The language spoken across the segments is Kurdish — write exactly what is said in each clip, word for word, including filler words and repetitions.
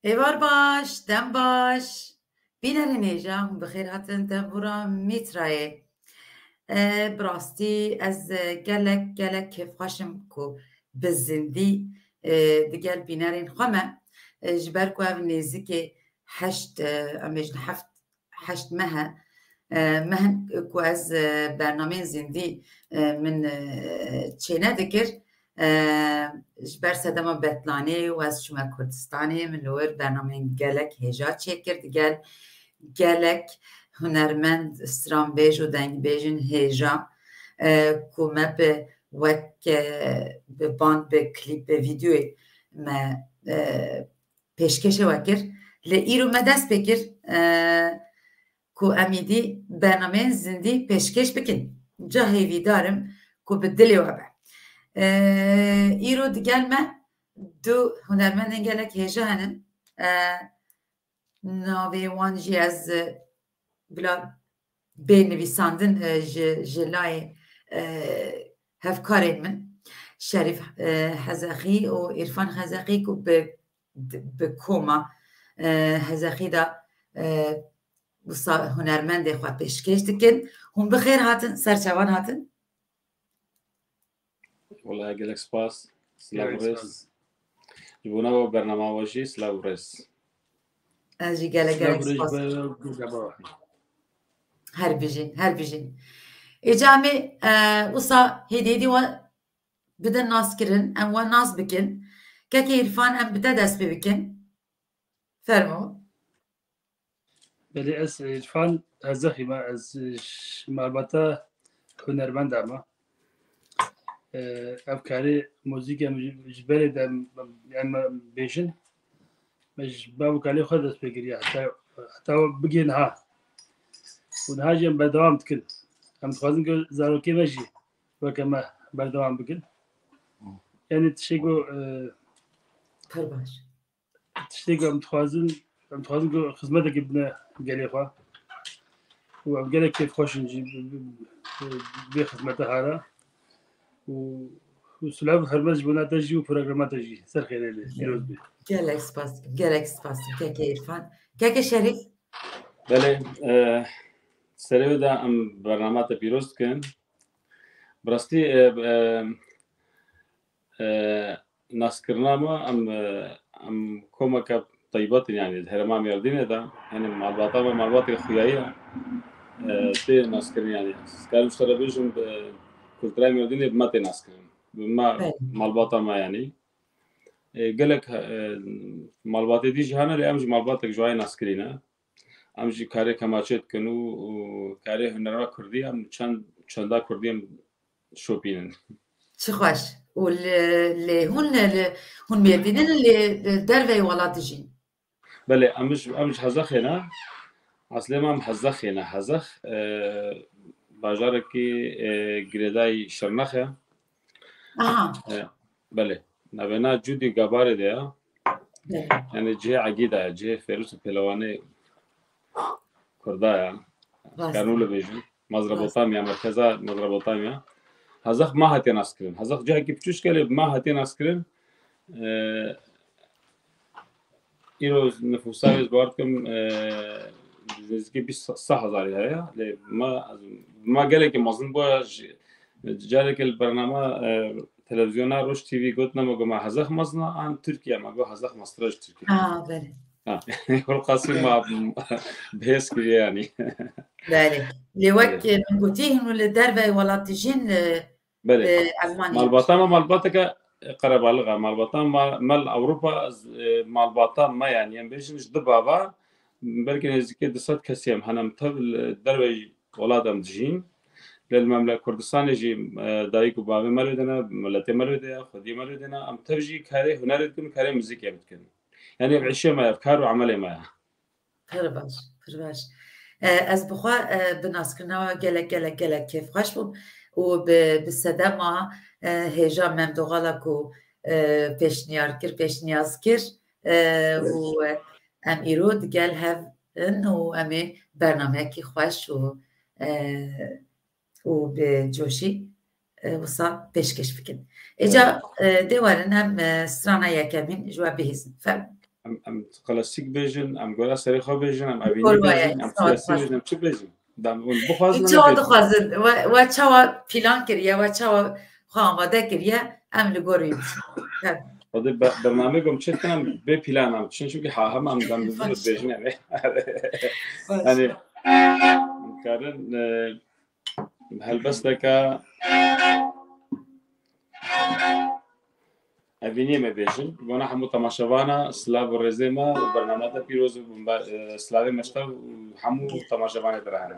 Êvar baş, dem baş. Bînerên hêja, hûn bi xêr hatin tembûra Mîtrayê. E, bi rastî ez, e, gelek, gelek kêfxweş im ku bi zindî, e, digel bînerên xwe me, e, ji ber ku ev nêzikê heşt, e, em bêjin heft, heşt meh e, e, meh in ku ez, e, bernameyên zindî, e, min, e, çêne dikir. E, ji ber sedema betlanê û ez çûme Kurdistanê, min li wir bernameyên gelek hêja çêkir, digel gelek hunermend, stranbêj û dengbêjên hêja, e, ku me bi wek, e, bi band, bi klîp, bi vîdeoyê me, e, pêşkêşê we kir. Lê îro me dest pê kir, e, ku em êdî bernameyên zindî pêşkêş bikin. Ca hêvîdar im ku bi dilê we be. E, îro digel me du hunermendên gelek hêja henin. E, navê wan jî ez, e, bila bê nivîsandin, e, ji, ji layê, e, hevkarên min, Şerîf, e, Hezexî û Îrfan Hezexî ku bi, bi koma, e, Hezexî de, e, wisa hunermendê xwe pêşkêş dikin. Hûn bi xêr hatin, ser çavan hatin. Wela gelek spas. Silav û rêz. Ji bona we bernama we jî silav û rêz. Ez jî gelek gelek spas. Her bijîn, her bijîn. Êca em ê, e, wisa hêdî hêdî we bidin naskirin, em we nas bikin. Kekê Îrfan, em bi te dest pê bikin. Fermo. Belê, ez Îrfan Hezexî me, ez ji malbata hunermenda me. E, ev karê muzîk em ji, ji berê de em, em, em bêjin. Me ji bav û kalê xwe dest pê kiriye heta, heta bigê niha. Û niha jî em berdewam dikin. Em dixwazin ku zarokê me jî weke me berdewam bikin. Yanî tiştê ku, e, Pir baş. Tiştê ku em dixwazin, em dixwazin ku xizmetekê bidine gelê xwe. Û em gelek kêfxweş in jî bi, bi, bi, bi vê xizmete hara. Û, û silav û hurmet ji bona te jî û programa te jî. Ser xêrê lê, pîroz bê. Gelek spas dikim, gelek spas dikim, kekê Îrfan. Kekê Şerîf? Belê, e, serê wê de em bernama te pîroz dikin. Bi rastî, e, e, e, naskirina me, em, e, em komeke teybat in, yanî di herêma Mêrdînê de, yanî malbata me malbatê xuyayî ye. E, tê naskirin, yanî ez karim ji te re bêjim, bi kultura Mêrdînê bi me tê naskirin. Bi me, Belê. Malbata me, yanî. E, gelek, e, malbatê dî jî hene, lê em jî malbatek ji wayê naskirî ne. Em jî karê kemaçê dikin û, û karê hunera kurdî, em çend, çenda kurdî em şopînin. Çi xweş. Û li, lê hûn, li, hûn Mêrdînê ne, lê, li derveyî welat dijîn? Belê, em ji, em ji Hezexê ne. Eslê me em Hezexê ne. Hezex, e, bajarekî, e, girêdayî Şirnex e. Aha. E, belê. Navbêna Cûdî Gabarê de ye. Belê. Yanî cihê egîda ye, cihê Fêrûz û Pêlewanê Kurda ye. Rast. Kanû li bêjin. Rast. Mezopotamya, merkeza Mezopotamya. Hezex ma hatiye naskirin. Hezex cihekî piçûçik e, lê ma hatiye naskirin. E, Îro nifûsa wê ez bawer dikim, e, nêzîkî bîst sed hezarî heye. Lê ma, ma gelekî mezin bûye ji, carekê li bernama, e, televîzyona Roj T V gotin me, got me Hezex mezin e, an Tirkiye me got Hezex mestir e ji Tirkiye. Ha, belê. Ha, Kurqasî ma bi hêz kiriye yanî. Belê. Lê wek, belê, min gotî, hûn li derveyî welat dijîn, e, Belê. Li Elmanya. Malbata me malbateke qerebalix e. Malbata me, me li Ewropa, e, malbata me, yanî em bêjin ji du bava, belkî nêzîkî du sed kesî em hene, em tev li derveyî welat em dijîn. Lê li memle-, Kurdistanê jî, e, dayik û bavê me lê de ne, miletê me lê de ye, xwediyê me lê de ne. Em tev jî karê hunerê dikin û karê muzîkê dikin. Yanî ev îşê me ye, ev kar û emelê me ye. Pir baş, pir baş. E, ez bi xwe, e, bi naskirina we gelek, gelek, gelek kêfxweş bûm û bi, bi sedema, e, hêja Mem Doxala ku, e, pêşniyar kir, pêşniyaz kir, e, û, e, em îro digel hev in û em ê bernameyekî xweş û, e, û bi coşî, e, wisa pêşkêş bikin. Îca, e, dê werin em, e, strana yekemîn ji we bihîzin. Fermo. em klasîk bêjin, em gora serê xwe bêjin, em evînî bêjin, em klasîk bêjin, em çi bêjin? Dem hûn bixwazin çawa dixwazin? We çawa plan kiriye? We çawa xwe amade kiriye? Em li gor wî biçin. Xwedê bernameyê ku em çêdikin em bê plan em diçin, çimkî ha hema em dem dibêjin em ê. Yanî em karin helbesteke evîniyê me bêjin. Bona hemû temaşevana silav û rêzê me û bername te pîroz û silavê me ji te û hemû temaşevanê te re hene.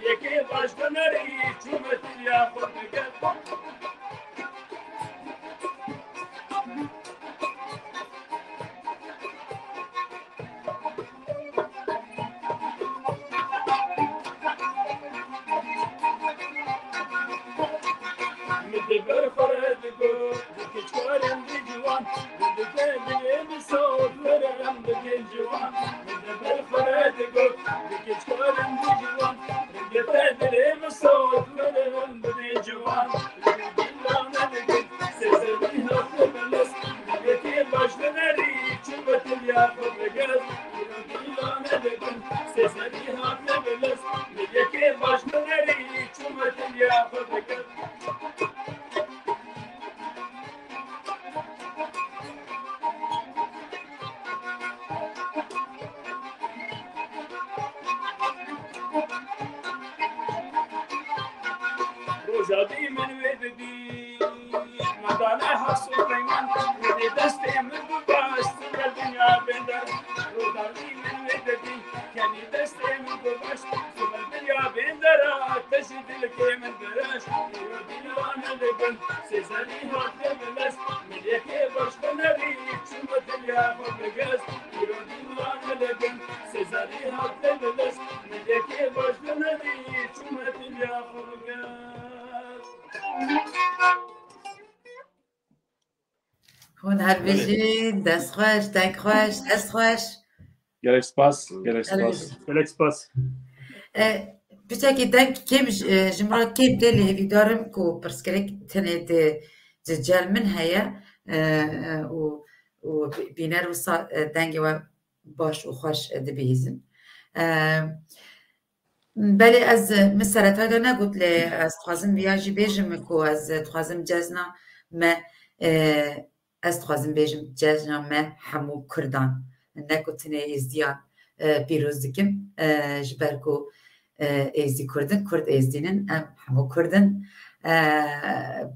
Yekê baş hunerî çûme tiliya xwe digel. Min di ber xwe re digot, di keçkarên di ciwan, min dike dilê min sot, were em dike ciwan. Min di ber xwe re digot, di keçkarên di ciwan, min dike dilê min sot, were em dike ciwan. Îro dîlan e dikin, sê serî hate belez, yekê baş hunerî çûme tiliya xwe digel. Îro dîlan e dikin, sê serî hate belez, yekê baş hunerî çûme tiliya xwe digel. Roja dî min wê didî, me dane Hef Suleyman, wê destê min bibaş, siber dinya bênder. Roja dî min wê didî, kenî destê min bibaş, siber dinya bênder, te jî dilkê min biraş. Îro dîlan e dikin, sê serî hate belez, min yekê baş hunerî çûme tiliya xwe digel. Îro dîlan e dikin, sê serî hate belez, min yekê baş hunerî çûme tiliya xwe digel. Hûn her bijîn, dest xweş, deng xweş, dest xweş. Gelek spas, gelek spas. Gelek spas. E, piçekî deng kêm ji, e, ji min re kêm tê, lê hêvîdar im ku pirsgirêk tenê di, di cel min heye, e, e, û, û bîner wisa, e, dengê we baş û xweş, e, dibihîzin. E, belê ez, e, min seretayê de negot, lê ez dixwazim viya jî bêjim ku ez, e, dixwazim cejna me, e, ez dixwazim bêjim cejna me hemû Kurdan, ne ku tenê Êzdiyan, e, pîroz dikim, e, ji ber ku, e, Êzdî Kurd in, Kurd Êzdîn in, em hemû Kurd in. E,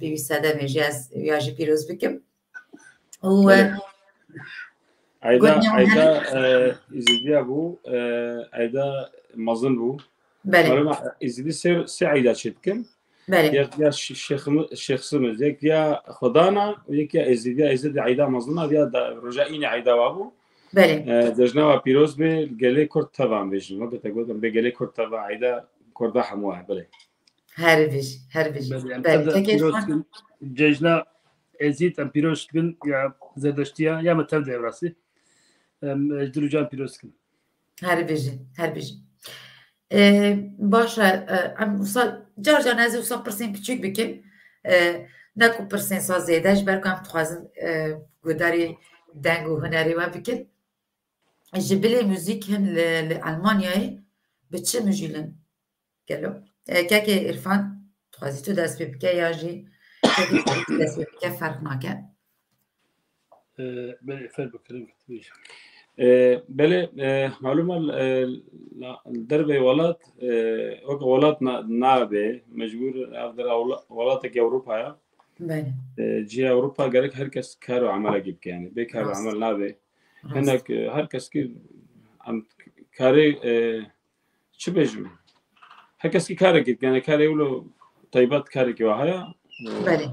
bi wî sedemê jî ez viya jî pîroz bikim. Û, e, Belê. Eyda, gotinê wan eyda, hene? E, Êzidiya bû, e, eyda mezin bû. Belê. Malum, Êzidî sê, sê eyda çêdikin. Belê. Yek ya Şi-, Şêximi-, Şêxsimiz, yek ya Xwedana û yek ya Êzîdiya. Êzîdî eyda mezin a, ya da roja înê eyda wa bû. Belê. E, cejna wa pîroz be, gelê Kurd teva em bêjin. Weke te gotin, be gelê Kurd teva, eyda Kurda hemû e, belê. Her bijî, her bijî. Belê, em Belê, tev de pekê pîroz xwe- dikin, cejna Êzîd em pîroz dikin, ya Zerdeştiya, ya me tev de ev rastî. Em, e, ji dil û can pîroz dikin. Her bijî, her bijî. Ee, baş e, e, em wisa, car car ez ê wisa pirsên piçûk bikim. Ee, ne ku pirsên sa zêde, ji ber ku em dixwazin, e, guhdarî deng û hunerê we bikin. Ji bilê muzîk hin li, li Elmanyayê bi çi mijûlin? Gelo. E, kekê Îrfan, dixwazî tu dest pê bike ya jî kekê dest pê bike, ferq nake. E, belê, fer bikirin, bêje. E, belê, e, malum e, la, derbê welat, e, wek welat na, nabe, mecbûr ev der wela-, welatek Ewropa ya. Belê. E, cihê Ewropa gerek her kes kar û emelekî bike, yani. Bê kar û Rast. emel nabe. Rast. Hinek, e, her kes ki em karê, e, çi bêjim? Her kes ki karekî dike, yani karê wilo taybet karekî wa heye. E, Belê.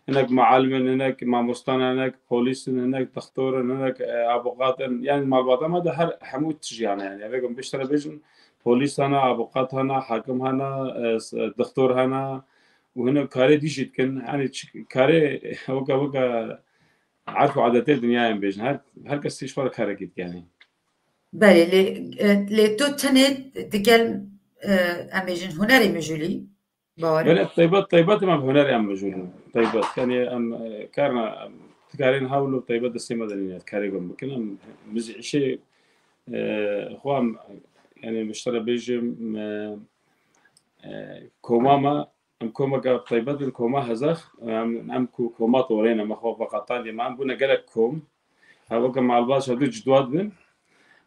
hinek mualim in, hinek mamosta ne, hinek polîs in, hinek dixtor in, hinek, e, abuqat in. Yani malbata me de her hemû tijî hene yani. Ev ê biştere bêjin, polîs hene, abuqat hene, hakim hene, e, s-, dixtor hene. Û hinek karê dî jî dikin. Yani çi-, karê weke, weke erf û adetê dinyayê em bêjin. Her, her kes tî ji xwe re karekî dike yani. Belê, lê, e, lê tu tenê digel, e, em bêjin hunerê mijûlî, bawer im. Belê, taybet, taybet em hunerê em mijûlî. Taybet, yani em, e, karna, em, dikarên hewl û taybet destê me de nîne, karê gom bikin. Em, mizî-, işê, e, xwe em, yani, miştere bêjim, e, e, koma me, em komeke taybet in, koma Hezex, em, em ku koma Torê ne, me xwe veqetandî, me em bûne gelek kom. Ha, weke malbat ji hev du cudwa dibin.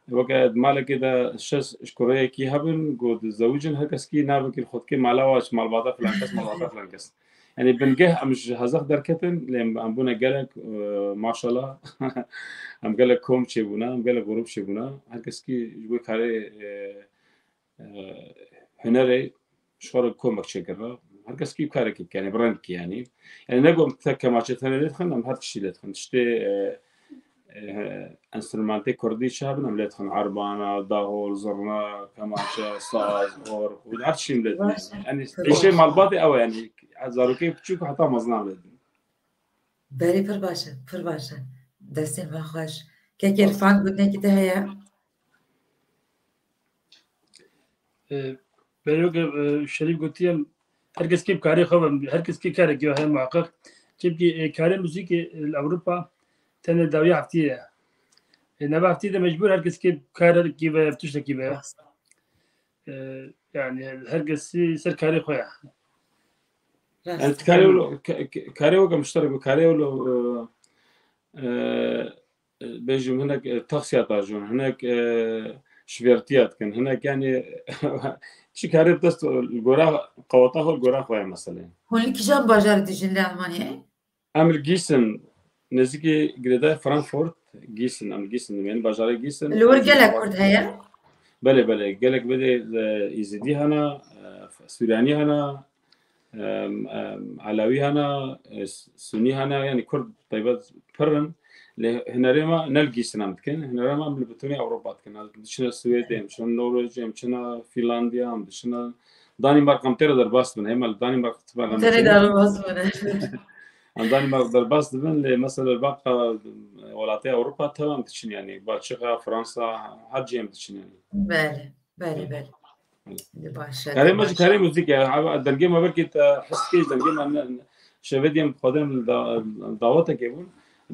Weke di malekê de şeş ji kureyekî hebin, ku dizewicin, her kes kî navekî li xwe dike, mala wa ji malbata filan kes, malbata filan kes. Yani bingeh em ji Hezex derketin, lê em, em bûne gelek, e, maşallah. Em gelek kom çêbûne, em gelek grûp çêbûne. Her kes kî ji wê karê, e, e, hunerê ji xwe re komek çêkirine. Her kes kî karekî bike, yanî bi rengkî yanî. Yanî ne ku em tek kemaçe tenê lê dixin, em her tiştî lê dixin. Tiştê, e, e, enstrûmentê kurdî çi hebin, em lê dixin. Erbana, dahol, zirna, kemaçe, saz, org, û her tiştî em lê dixin. Baş e. Yanî pêşê malbatê ew e, yanî zarokê piçûk heta mezina em lê dixin. Berê pir baş e, pir baş e. Destên me xweş. Kekê Rifan gotinekî te heye? E, Berê weke, e, Şerîf gotiye, her kes kê bi karê xwe ve, her kes kê karekî heye muheqeq. Çimkî, e, karê muzîkê, e, li Ewropa tenê dawiya heftiyê ye. E, nava heftiyê de mecbûr her kes kê bi karekî ve, bi tiştekî ve. Rast. E, yani her kes ser karê xwe ye. Rast. Yani karê wilo, ke-, ke-, karê weke muşterek bi karê wilo, e, e, bêjim hinek, e, taksiya tajûn, hinek, e, şivertiya dikin, hinek yani çi karê bi dest li gora qeweta xwe, li gora xwe ye meselê. Hûn li kîjan bajarê dijîn li Almanyayê? Em li Gießen, nêzîkî girêdayê Frankfurt, Gießen, em li Gießen dimînin, bajarê Gießen. Li wir gelek Kurd heye? Belê, belê, gelek bidê, e, Îzidî hene, e, Suryanî hene, em, em, Elewî hene, e, Sunî hene, yanî Kurd taybet pir in. Lê hunerê me ne li Gießen em dikin, hunerê me em li bitinê Ewropa dikin. Em diçine Swêdê, em diçine Norwêcê, em diçine Fînlandya, em diçine Danîmark, em tê re derbas dibin. Hema li Danîmark Tenê derbas bûne. Em Danîmark derbas dibin, lê mesela li baka welatê Ewropa tev em diçin, yanî Belçika, Fransa, her cî em diçin yanî. Belê, belê, belê. Belê. Baş e, karê me jî baş e. Karê muzîk e. Dengê me belkî te his dikê, dengê me ne, ne, şevê diyem xwedin da-, dawetekê bûn.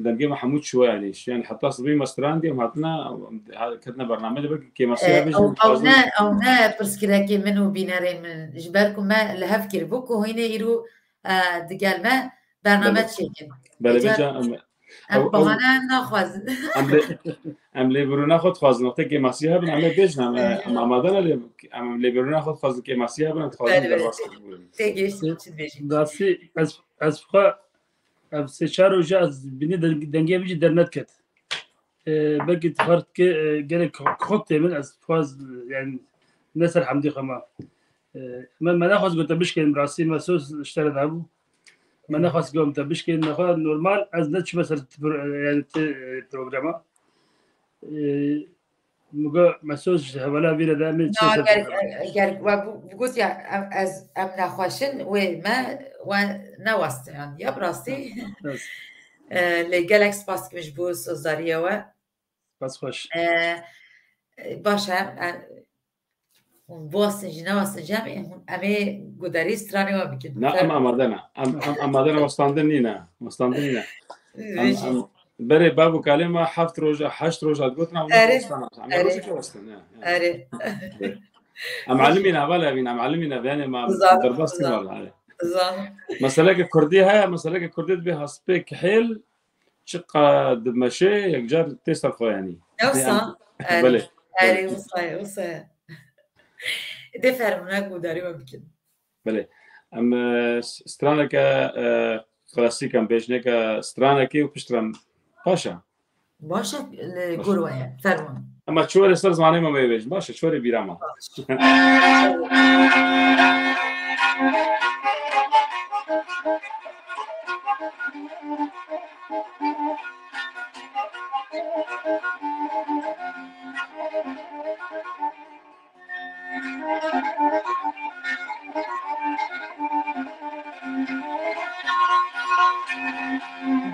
Dengê me hemû çûye yanî. Yanî heta sibî me strandiye em hatine, em ha-, ketine bernameyê de belkî kêmasiya E, bêjin, ew, ew dixwazin ne, ew ne pirsgirêkê min û bînerên min. Ji ber ku me li hev kiribû ku hûnê îro, e, digel me bername Belê. çêkin. Belê, Îcar bêje em, em ew, ew, bahane naxwazin. Em lê, em lê birûna xwe dixwazin. Wextê kêmasiya hebin, em ê bêjin, em, E, em amade ne lê, em lê birûna xwe dixwazin, kêmasiya hebin, em dixwazin Belê, belê. derbas bibin. Tê gihiştin çi dibêjin? Rastî ez, ez xwe Ev sê çar roj ez binî deng-, dengê min jî derneket. E, belkî tu xert ke, e, gelek xok tê min, ez xwaz, yani, ne ser hemdî xwe ma. E, me, me nexwaz got te bişkên, rastî me soz ji te re dabû. Me nexwaz got te bişkên, nexwe normal, ez ne çime ser ti pro-, yani, ti, e, programa. E, Min got, Mesut ji hevala vî re de min çi Na, ser ger, ger we bi-, bigotiya, em, ez, em nexweşin, wê me, we newastiyan. Ya bi rastî. Bes. E, lê gelek spas dikim ji bo sozdariyê we. Spas xweş. E, e, baş e, em, em, biwastin jî, newastin jî, em, em ê guderî stranê we bikin. Na, em amade ne. Em, em amade ne, westandin nîne. Westandin nîne. Em, Vê jî. em, Berê bav û kalê me heft roja, heşt roja digotin, em Erê, westan, em erê. rojekê westin, ya, ya. Erê. Em elimî ne, vala evîn, em elimî ne, yani ma Zanim, derbas kin zanim. Vala, erê. Zanim. Meseleke Kurdî heye, meseleke Kurdî dibê hespê kihêl, çiqa dimeşê, yekcar tê ser xwe yani. Yoksa, Yani, erê. belê, Erê, belê. Wisa ye, wisa ye. Dê fermûna gudarî we bikin. Belê. Em, e, s-, straneke, e, klasîk em bêjineke stranekê û piştre em. Baş e. Baş e, li Baş. gor we ye. Fermûn. Ema çi were ser zimanê me bêjin. Baş e, çi were bîra me. Baş.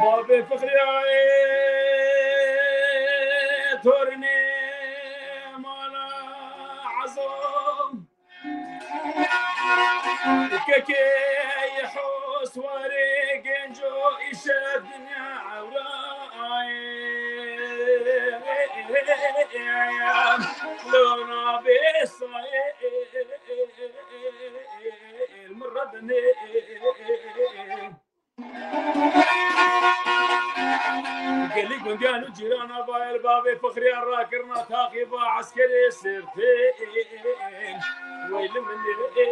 Babê Fikriyayê tornê mala Ezam. Kekê Hoswarê genco îşev dinya ewrayê. Lona bê sayê mirradinê. Gelî gundiyan û cîrana bayel bavê Fikriyar rakirina taqîba eskerê sirtê. Wey li min ê,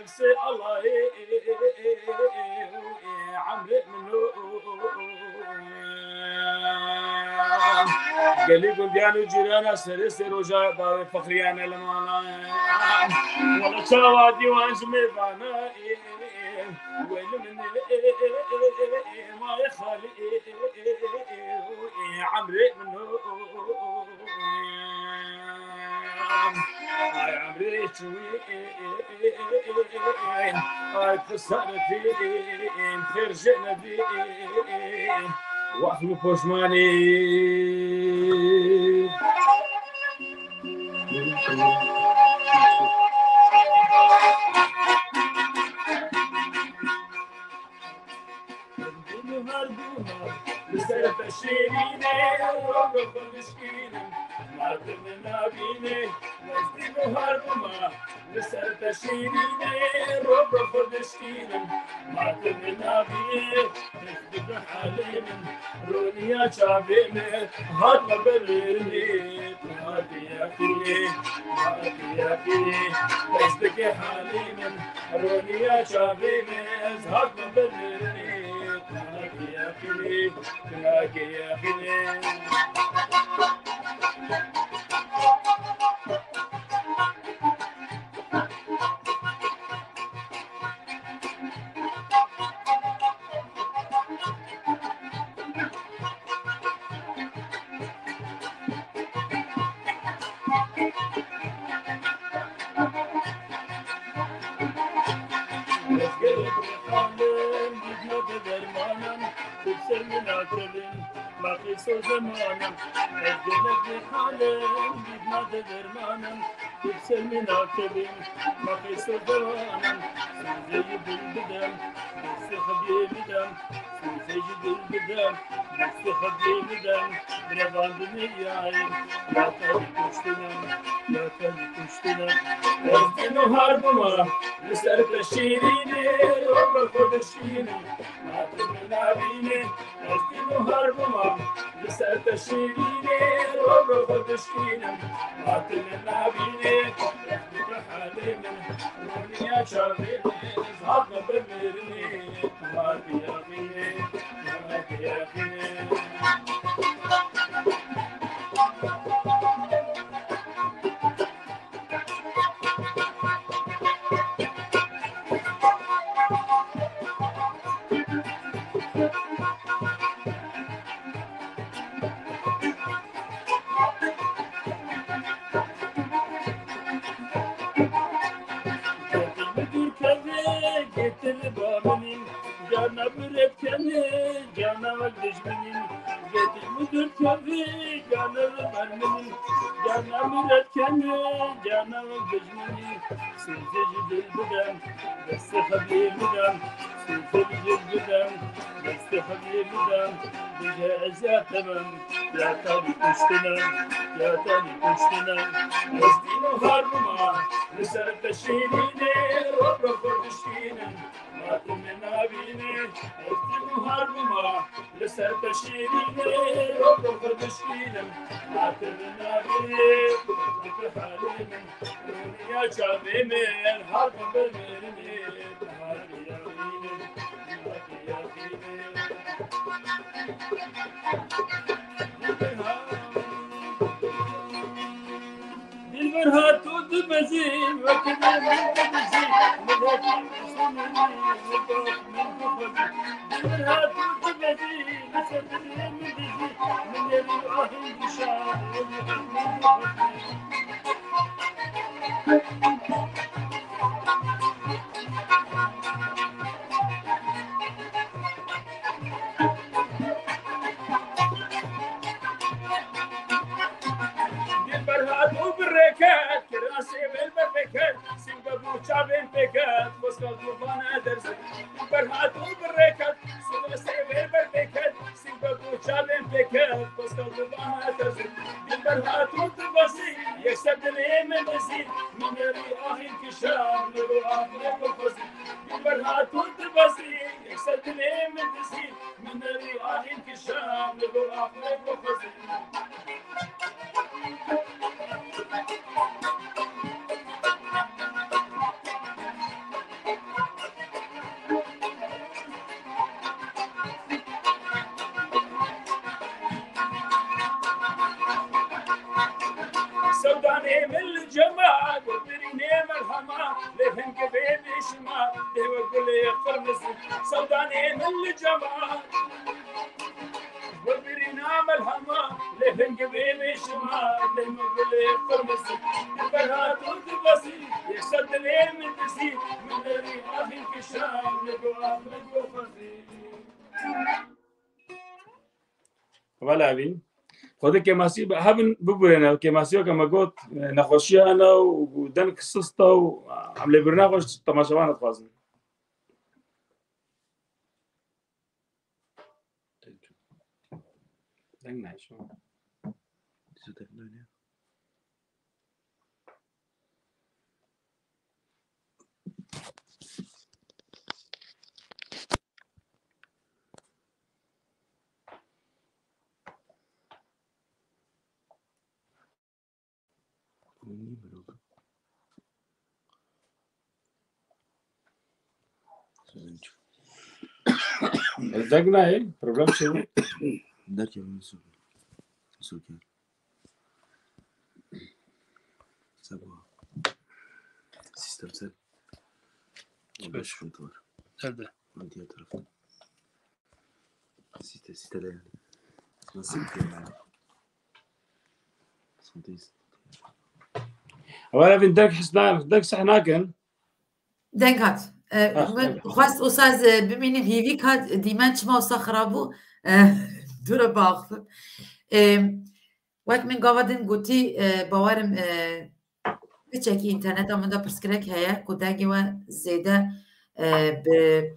se Allahê, emrê min o. Gelî gundiyan û cîrana serê sê roja bavê Fexriyane li mala. Wela çawa dîwan ji mêvana, wêli min, mayê xalî, emrê min. Ay emrê çûyî, ay xesaretî, xêr jê nedî, wextî poşmanî. Dîn û her dûma li ser te şêrînê, rogo xwe dişkînim, martir min nabînê. Ez dîn û her dûma li ser te şêrînê, rogo xwe dişkînim, martir min nabînê. Hêf dibe halê min, roniya çavê min, hatme ber mêrinê. Hatiye xînê, hatiye xînê, ez dike halê min, roniya çavê min, ez hatme ber mêrinê. Hatiye xînê, hatiye xînê. Ez gelek rêxalim, dîtna de dermanim, tu ser min nakevin, maqî so zemanim. Ez gelek rêxalim, dîtna de dermanim, tu ser min nakevin, maqî so zemanim. Sozê ji dil bidem, destê xwe bidem. Sozê ji dil bidem, destê xwe bidem, birevandinê yayê, ya tenê kuştine, ya tenê kuştine. Ez dîn û her bûma, li ser te şîrînê, rogo xwe dişkînim, ma tu min nabînê. Ez dîn û her bûma, li ser te şîrînê, rogo xwe dişkînim, ma tu min nabînê. Ez dike halê min, roniya çavê min, ez hatme ber mêrinê. Getir mi dûr kevê, getir ba min î, cana bi rêt kenê, cana wek dijmin î. Getir mi dûr kevê, cana bi ber min î, cana bi rêt kenê, cana wek dijmin î. Sozê ji dil bidem, destê xwe bidem, sozê ji dil bidem, destê xwe bidem, bije ez ya te bim. Ya tenê kuştine, ya tenê kuştine. Ez dîn û her bûma, li ser te şîrînê, rogo xwe dişkînim, ma tu min nabînê. Ez dîn û her bûma, li ser te şîrînê, rogo xwe dişkînim, ma tu min nabînê. Dike halê min, roniya çavê min, hatme ber mêrinê. Dilber hat û dibezî, wekî min dibezî, min hevî min dibezî. Dilber hat û dibezî, li ser dilê min dizî, min hevî ahî dişa, min dibezî. Dilber hat û bi rê ket, kirasê vêl ber pê ket, sîngbeb û çavên pê ket, koska dûvane derzin. Dilber hat û bi rê ket, kirasê vêl ber pê ket, sîngbeb û çavên pê ket, koska dûvane derzin. Dilber hat û dibezî, yekser dilê min dizî, min hevî ahî kişand, min got axirê ku xwezî. Dilber hat û dibezî, yekser dilê min dizî, min hevî ahî kişand, min got axirê ku xwezî. Nê melhema, lê hingê bê bêşima, lê we gulê qirmizî, sewdanê min li cema. We birîna melhema, lê hingê bê bêşima, lê we gulê qirmizî, di ferhat û di bezî, yek ser dilê min dizî, min derî axî kişa, li go ax, li go xwezî. Wela evîn. Xwedê kêmasî be-, hebin bibûrêne. Kêmasî weke me got, e, nexweşiya hene û deng sist e û em lêbirina xwe ji temaşevan dixwazin. Deng nayê. Deng nayê, problem çi bû? Derkevin, Sûrker. Sebo. Sistem ser. Beş. Sıkıntı var. Nerede? Diğer tarafta. Site, sitede yani. Nasıl bir yani? Sıkıntıyız. Ewa evîn deng his na-, deng seh nakin. Deng hat. E, Ha, min evet. Xwest wisa ez, e, bimînim hîvî ka dîmen çima wisa xirab bû. E, dûre biaxivim. E, wek min gava din gotî, e, bawerim, e, piçekî înterneta min de pirsgirêk heye ku dengê we zêde, e, bi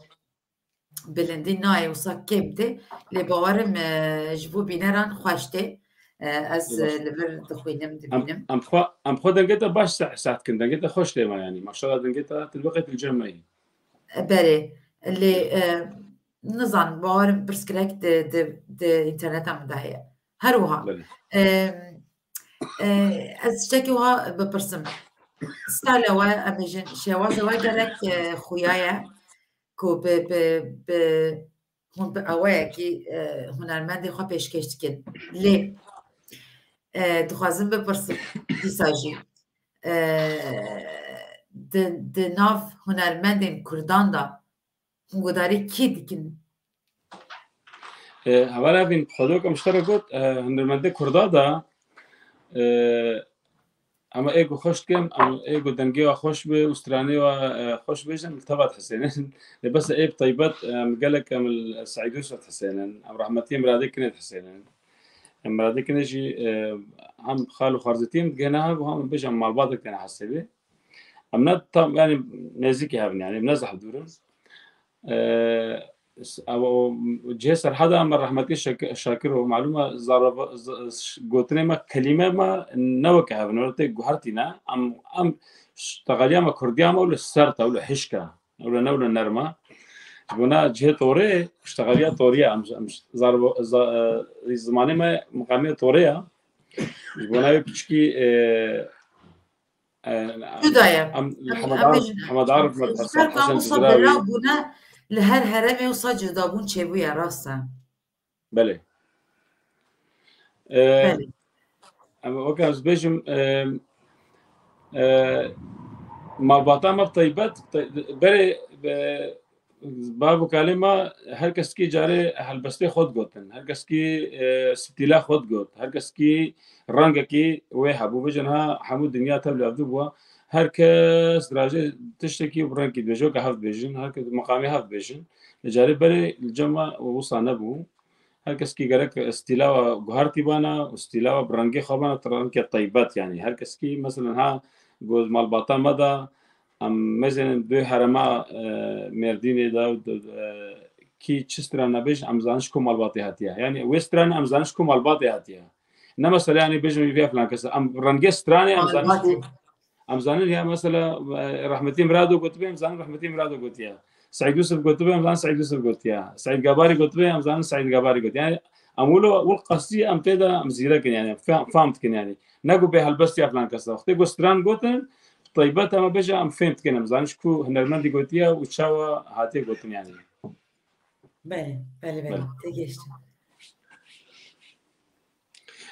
bilindî nayê wisa kêm tê. Lê bawerim, e, ji bo bîneran xweş tê. E, ez, Baş. e, li vir dixwînim, Em, dibînim. em xwe, em xwe dengê te baş se-, seh dikin. Dengê te xweş tê me yanî. Maşallah dengê te tu li wexê tu li cem me yî. E, berê. Lê, e, nizanim, bawerim pirsgirêk di, di, di înterneta min de heye. Her wiha. Belê. E, e, ez tiştekî wiha bipirsim. Stayla we, em bêjin, şêwaza we gelek, e, xuya ye. Ku bi, bi, bi hûn bi awayekî, e, hunermendê xwe pêşkêş dikin. Lê, e, dixwazim bipirsim dîsa jî, e, di, di nav hunermendên Kurdan de hûn gudarî kî dikin? E, heval Evîn, xwedok em ji te re got, e, hunermendê Kurda de, e, Em ê ku xweş dikin, em ê ku dengê wa xweş be û stranê wa, e, xweş bêjin, li te va dihesênin. Lê bes ê bi taybet, em gelek em li Seîd Yusuf dihesênin. Em rehmetiyê Miradê Kinê dihesênin. Em Miradê Kinê jî, e, hem xal û xwarzêtiyê min digihêne hev û hem bêjin malbatek têne hesabê. Em ne tam, yanî nêzîkî hev in, yanî ne zehf dûr in. E, s-, ew, o, cihê Serheda me rehmetî Şak-, Şakir û malûm e, zarava-, z-, ş-, gotinê me, kelîme me ne weke hev in, were tê guhertî ne. Em, em ştexeliya me kurdiya me û li sert e, û li hişk e, û li ne, û li nerm e. Ji bona cihê torê, ştexeliya torî ye, em, em zarava-, za-, e, zimanê me miqamê torê ye. Ji bona wê piçikî, e, E, Cuda ye. Em, em, Hemed em Arif, bêjin, Hemed Arif, Medresa, Hesen wisa Cizrawi. Belav bûne, li her heremê wisa cudabûn çêbûye, rast e. Belê. E, Belê. Em, weke ez bêjim, e, e, malbata me bi taybet, te-, berê, e, Bav û kalê me, her kesekî carê helbestê xwe digotin, her kesekî, e, stîla xwe digot, her kesekî rengekî wê hebû. Bêjin ha hemû dinya tev li hevdû bû. Her kes dirajê tiştekî bi rengekî dibêje, weke hev dibêjin, her kes bi meqamê hev dibêjin. Lê carê berê li cem me wisa nebû. Her kesekî gerek stîla we guhertî bana û stîla we bi rengê xwe bana, rengê taybet yanî. Her kesekî, meselen, ha, got malbata me de, em mêzên dê herema, e, Mêrdînê de, de, e, kî çi stran nebêjin, em zanin ji ku malbatê hatiye. Yanî wê stranê em zanin ji ku malbatê hatiye. Ne mesele, yanî bêjin vê filan kes. Em rengê stranê em zanin ji ku Malbatê. Em zanin ya mesela, e, rehmetî Mirado gotibe, em zanin rehmetî Mirado gotiye. Seîd Yusuf gotibe, em zanin Seîd Yusuf gotiye. Seîd Gabarî gotibe, em zanin Seîd Gabarî gotiye. Yani em wilo, wil qasî em tê de em zîrek in yani, fam, fam dikin yani. Ne ku bê helbestiya filan kesa. Wextê ku stran gotin, taybet em bêje em fêm dikin, em zanin ji ku hunermendî gotiye û çawa hatiye gotin yani. Belê, belê, belê. Belê. Têgihiştim.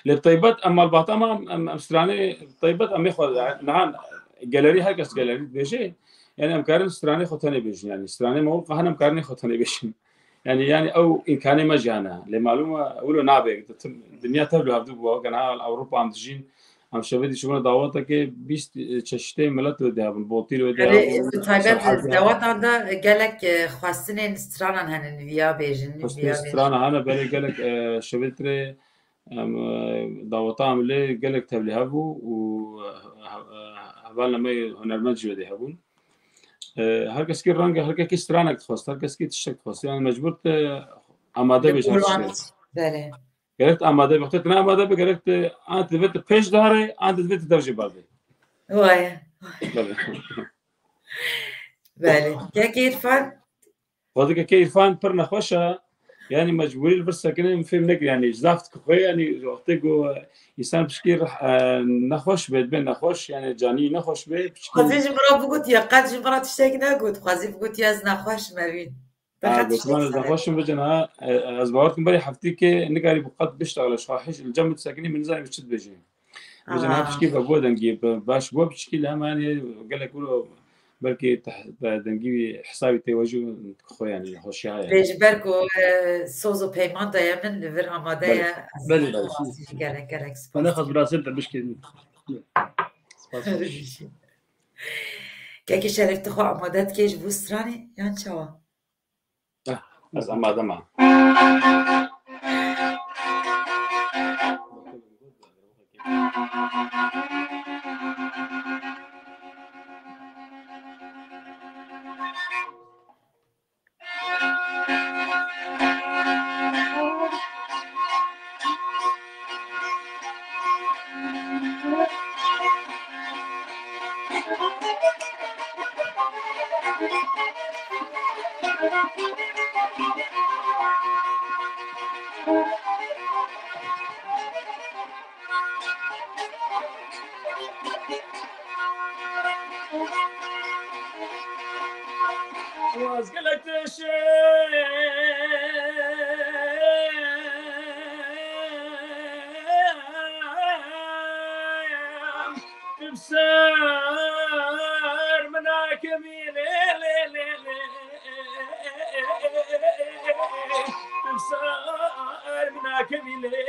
Lê taybet em malbata me, em, em, em stranê taybet em ê xwe, niha Gelerî, her kes gelerî dibêje. Yani em karin stranê xwe tenê bêjin. Yani stranê me wil qahan em karin xwe tenê bêjin. Yani, yani ew îmkanê me jî hene. Lê malûm e, wilo nabe. Dinya tev li hevdû bû. Gena Ewropa em dijîn. Em şevê dî çûbûne dawetekê bîst çeşitê milet wê dê hebûn. Botîr wê dê Erê, hebûn. Bi taybet Serhad wê hebûn. Dawetan de gelek, e, xwestinên stranan hene, viya bêjin, Xwestinên viya bêjin. Strana hene, belê gelek, e, şevê tirê, em, e, daweta em lê gelek tevlî hebû û, e, he-, e, hevalna me hunermend jî wê dê hebûn. E, her keskî reng, her keskî stranek dixwest, her keskî tiştek dixwest. Yani mecbur te amade bêj her tiştê. Belê. Gerek te amade be. Wextê tu ne amade be, gerek te an tu divê tu pêş dare, an tu divê tu dev jê berde. Waye. Belê. Belê. Kek Îrfan? Xwedike ke Îrfan pir nexweş e. Yani mecbûrî li vir sekine min fêm nekir. Yani zaf dike xwe, yani wextê ku însan pişkî rih-, e, nexweş be, dibe nexweş, yani canî nexweş be, pişkî Xwezî ji min re bigot ya, qet ji min re tiştek negot. Xwezî bigot ya ez nexweş me bîn. Ha, gotiman ez nexweşim bicin ha. E, ez bawer dikim berî heftîkê nikarî bi qet biştexile, ji xwe hîç li cem disekinî min nizanî bi çi dibêjî. Bicin ha, piçkî vebû dengî, bi-, baş bû piçkî li hema, yani gelek wilo belkî teh-, te dengî wî hesabî tê we jî xwe yani hoşiya yani. Lê ji ber ku, e, soz û peyman daye min li vir amade ye. Belê. Belê. Spas jî gelek gelek spas. Bana xas biraz sen de bişkî. Spas. Kekî Şerîf, tu xwe amade dikê ji bo stranê yan çawa? Eh, ez amade me. Waz gelek teşem, tu bi ser min nakevî lê, lê, lê, lê. Tu bi ser min nakevî lê.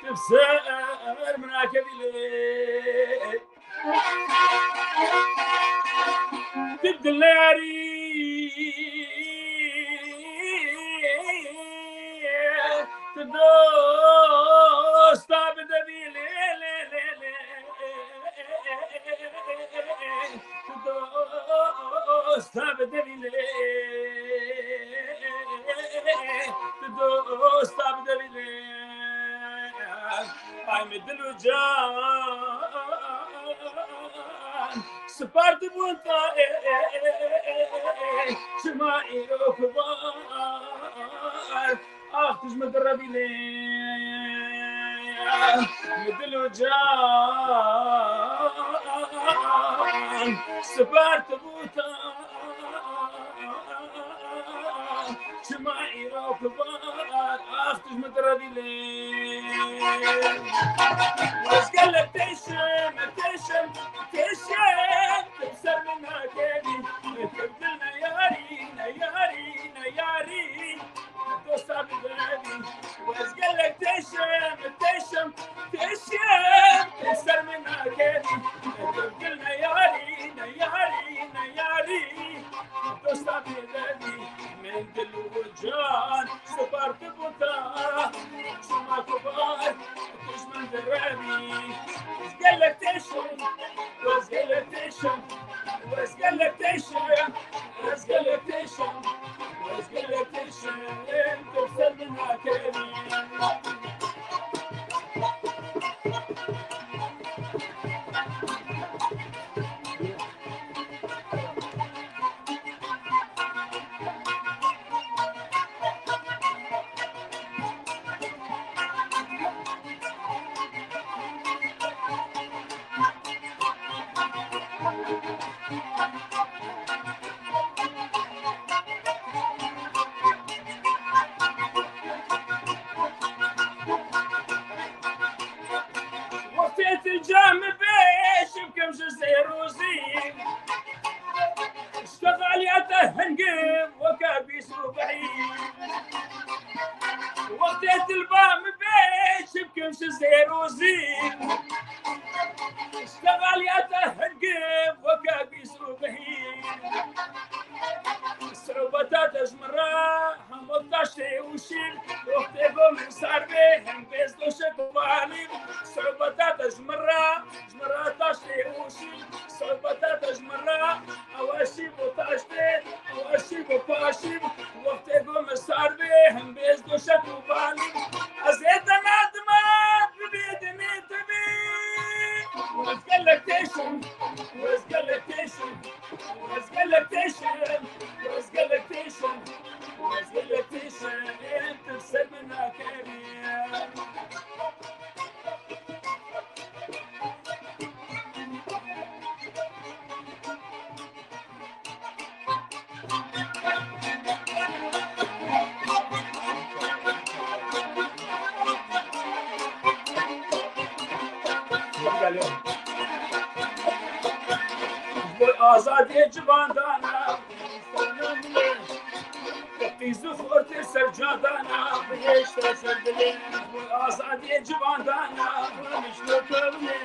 Tu bi ser min nakevî lê. Tu bi dilê yarî, tu dosta bi devî lê, lê, lê, lê. Tu dosta bi devî lê, tu dosta bi devî lê. Ay min dil û can, sipar dibûn te, çima îro ku var, ax tu ji min direvî lê. Min dil û can, sipar dibûn te. Çima îro ku var, ax tu ji min direvî lê. Ez gelek têşim, têşim, têşim, tu ser min nakevî. Tu dil neyarî, neyarî, neyarî, dosta bidevî. Ez gelek têşim, têşim, têşim, tu ser min nakevî. Tu dil neyarî, neyarî, neyarî, dosta bidevî. Min dil û can sipar dibûn te, çima ku var tu ji min direvî. Ez gelek têşim, ez gelek têşim, ez gelek têşim, ez gelek têşim, ez gelek têşim, tu ser min nakevî. Em bêş bikim ji zêrozî. Ştegaliyete hingim weke bîs û bihî. Wextê dilba min bêş bikim ji zêrozî. Ştegaliyete hingim weke bîs û bihî. Siubeta te ji min re hemû taştê û şîr. Wextê go min sar bê, him bêz doşek û balî. Siubeta te ji min re, ji min re taştê û şîr. Siubeta te ji min re, ew e şîv û taştê, ew e şîv û paşîv. Wextê go min sar bê, him bêz doşek û balî. Ez ê te nadime, bibê dinê te bê. Ez gelek têşim, ez gelek têşim. Ez gelek têşim, ez gelek têşim, ez gelek têşim, tu ser min nakevî. Ji bo azadiyê ciwan dana, qîz û xortê ser can dana, bihêşta ser dilê. Ji bo azadiyê ciwan dana, ramişlo kewinê.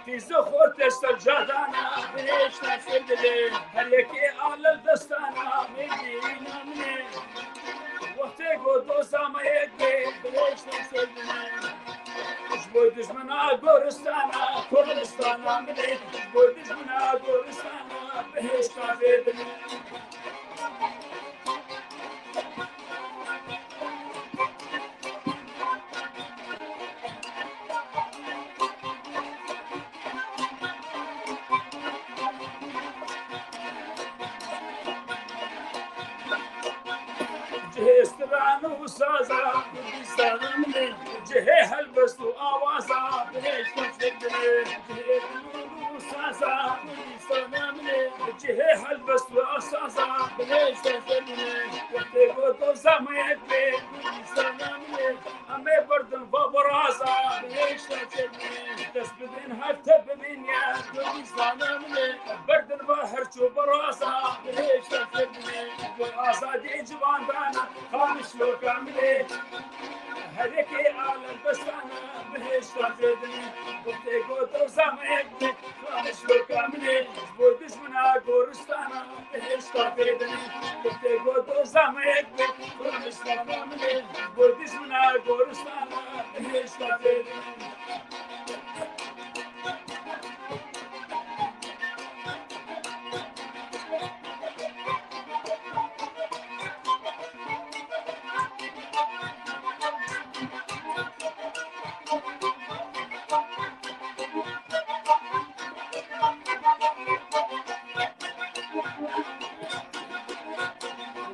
Qîz û xortê ser can dana, bihêşta ser dilê. Her yekê alel destana, mêrgî namine. Wextê go doza me yek bê, bihêşta ser dilê. Ji bo dijmina goristana, Kurdistana min ê. Ji bo dijmina goristana, bihêşta fêr bine. Cihê stran û saza Kurdistana min ê, cihê helbest û awaza bihêşta fêr bine. Cihê dilûl û saza Kurdistana min ê, cihê helbest û saza bihêşta fêr bine. Wextê go doza me yek bê Kurdistana min ê, em ê berdin va beraza bihêşta fêr bine. Dest bidin her te bimîne Kurdistana min ê, berdin va her ço beraza bihêşta fêr bine. Ji bo azadiyê ciwan dana, Qamişloka min ê. Her yekê alem bestana, bihêşta fêr bine. Wextê go doza me yek bê, Qamişloka min ê. Ji bo dijmina goristana, bihêşta fêr bine. Wextê go doza me yek bê, Qamişloka min ê. Ji bo dijmina goristana, bihêşta fêr bine.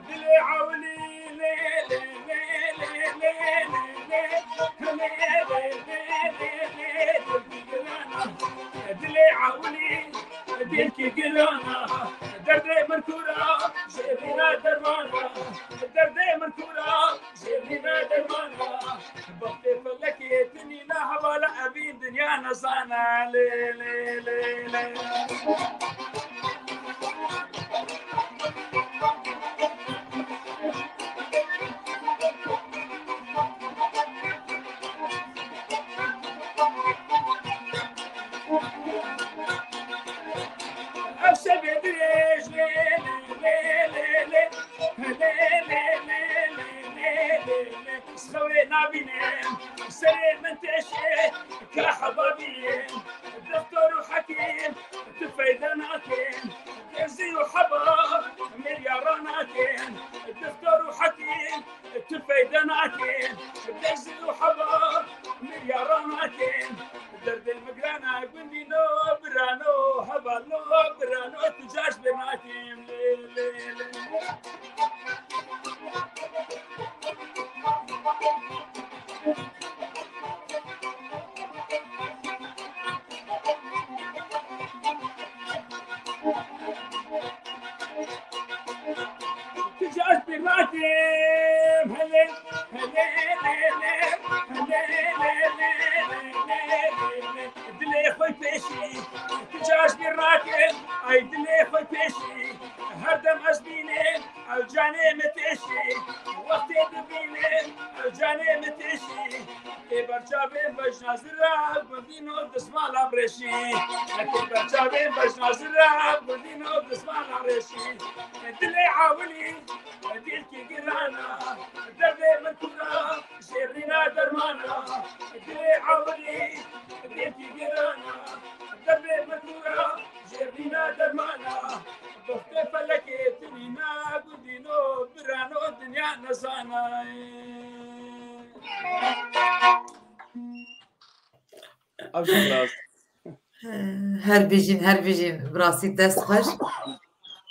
Dilê ewilî lê lê lê lê lê lê lê lê. Dilê ewilî dilkî girana, derdê min kûra, jêrîna dermana. Derdê min kûra, jêrîna dermana. Bextê felekê tinîna hevala evîn dinya nezana. Lê lê lê lê. Ev şevê dirêj lê lê lê lê lê. Lê lê lê lê lê lê lê. Xewê nabînim, serê min têşê, ka hebabî. Doktor û hekîm, tu feyda nakin. Dezî û heba, miryara nakin. Doktor û hekîm, tu feyda nakin. Dezî û heba, miryara nakin. Derdê min girana gundîno, birano, hevalo, birano, tu caş bê nakin. Lê, lê, lê. Tu caş bir rakin, ay dilê xwe pêşî. Her dem ez bînim, ew canê min têşî. Wextê dibînim, ew canê min têşî. Tê ber çavên bejna zira, gundîno dismala reşî. Tê ber çavên bejna zira, gundîno dismala reşî. Dilê awilî, dilkî girana, derdê min kura, şêrîna dermana. Dilê awilî, dilkî girana, derdê min kura, şêrîna dermana. Doxtê felekê tinîna, gundîno birano dinya nezana. Ev jî rast. Her bijîn, her bijîn. Bi rastî dest xweş.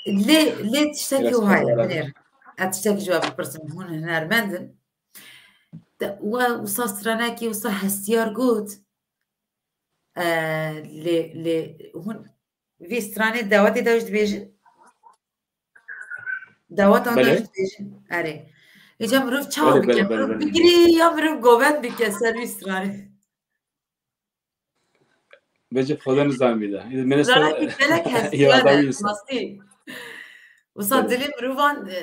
Lê, lê tiştekî Dest wiha ye, xweş. Binêr. Ez tiştekî ji we bipirsim. Hûn hunermend in. De, we wisa stranekî wisa hestiyar got. E, lê, lê hûn vê stranê dawetê de jî dibêjin? Daweta de Belê. Jî dibêjin? Erê. Îca mirov çawa Belê, bike? Belê, Mirov belê, belê. Bigirî ya mirov govend bike ser vî stranê? Vêce xwe de nizanî de. Minista Stranekî gelek hestiyar e, rastî. Wisa Belê. Dilê mirovan, e,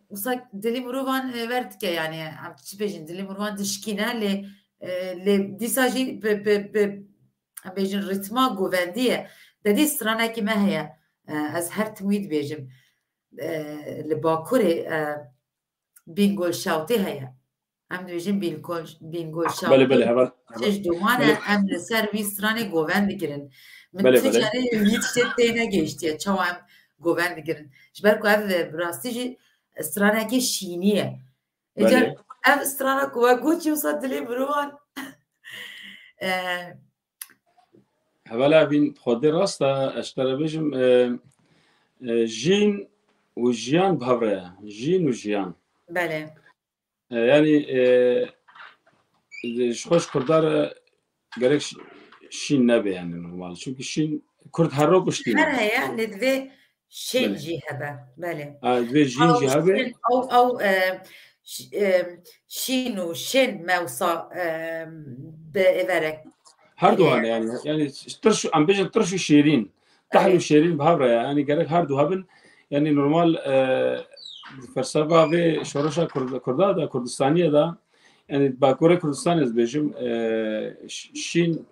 wisa dilê mirovan, e, ver dike, yani, em çi bêjin, dilê mirovan dişkîne, lê, e, lê dîsa jî bi, bi, bi, em bêjin ritma govendî ye. Dedî stranekî me heye. E, ez her tim wî dibêjim. E, li Bakurê, e, Bîngol Şawtê heye. Em dibêjin Bîngol, Bîngol Şawtê. Belê, belê, heval, heval. Çi ji doman e, Belê. Em li ser vî stranê govend digirin. Min Belê, tu belê. Carê vî tiştê tê negihiştiye, çawa em govend digirin. Ji ber ku ev, e, bi rastî jî stranekê şînî ye. Êcar Belê. Ev strana ku we got jî wisa dilê mirovan. E, Hevala Evîn, xwedê rast e, ez ji te re bêjim, e, e, jîn û jiyan bi hev re ye. Jîn û jiyan. Belê. E, yani, e, ji xwe ji Kurda re gerek ş-, şîn nebe yani normal. Çünkü şîn, Kurd her rok û şîn Her e. Heye, lê divê şên Belê. Jî hebe. Belê. Ha, divê jîn Ew jî hebe. Şên, ew, ew, e, ş-, e, şîn û şên me wisa, e, bi êverek. Her du E, hane yani. Yani tirş, em bêjin tirş û şêrîn. Tehl û Evet. Şêrîn bi hev re ye. Yani gerek her du hebin. Yani normal, e, di felsefa vê şoreşa Kurd-, Kurda de, Kurdistaniye de, yani Bakurê Kurdistanê ez bêjim, e, ş-, şîn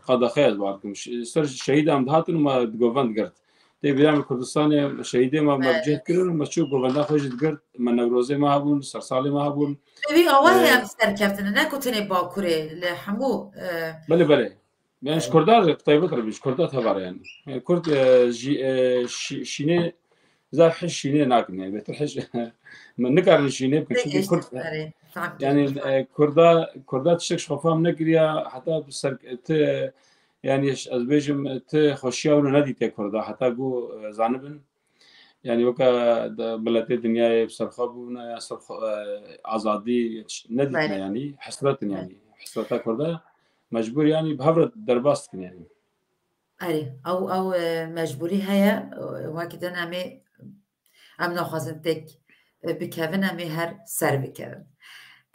qadaxe ez bar kim. Ş-, ser şehîd em dihatin û me digovend girt. Tê bîra min Kurdistanê şehîdê me, me Evet. Bi cih kirin û me çû govenda xwe jî digirt. Me Newrozê me hebûn, sersalê me hebûn. Bi vî awayê Ee, em serkeftin, ne ku tenê Bakurê, li hemû, e, Belê, belê. Yani ji Evet. Kurda re, taybet re, ji Kurda tevare yani. Yani Kurd, e, jî, e, şî-, şînê, zaf hiş şînê nakin yani. Betir hiş, me nikarin şînê bikin. Çünkü Kurd, Erê, fehmtim. Yani, e, Kurda, Kurda tiştek ji xwe fam nekiriya, heta bi ser, ti, yani, ez bêjim, ti xweşiya wilo nedîte Kurda, heta ku, e, zanibin. Yani, weke de miletê dinyayê bi ser xwe bûne, ya ser xwe, e, azadî tişt nedîtine Belê. Yani, hesret in Belê. Yani. Hesreta Kurda mecbûr yani bi hev re derbas dikin yani. Erê, ew, ew, e, mecbûrî heye, e, wekî din em ê, em naxwazin têk, e, bikevin, em ê her ser bikevin.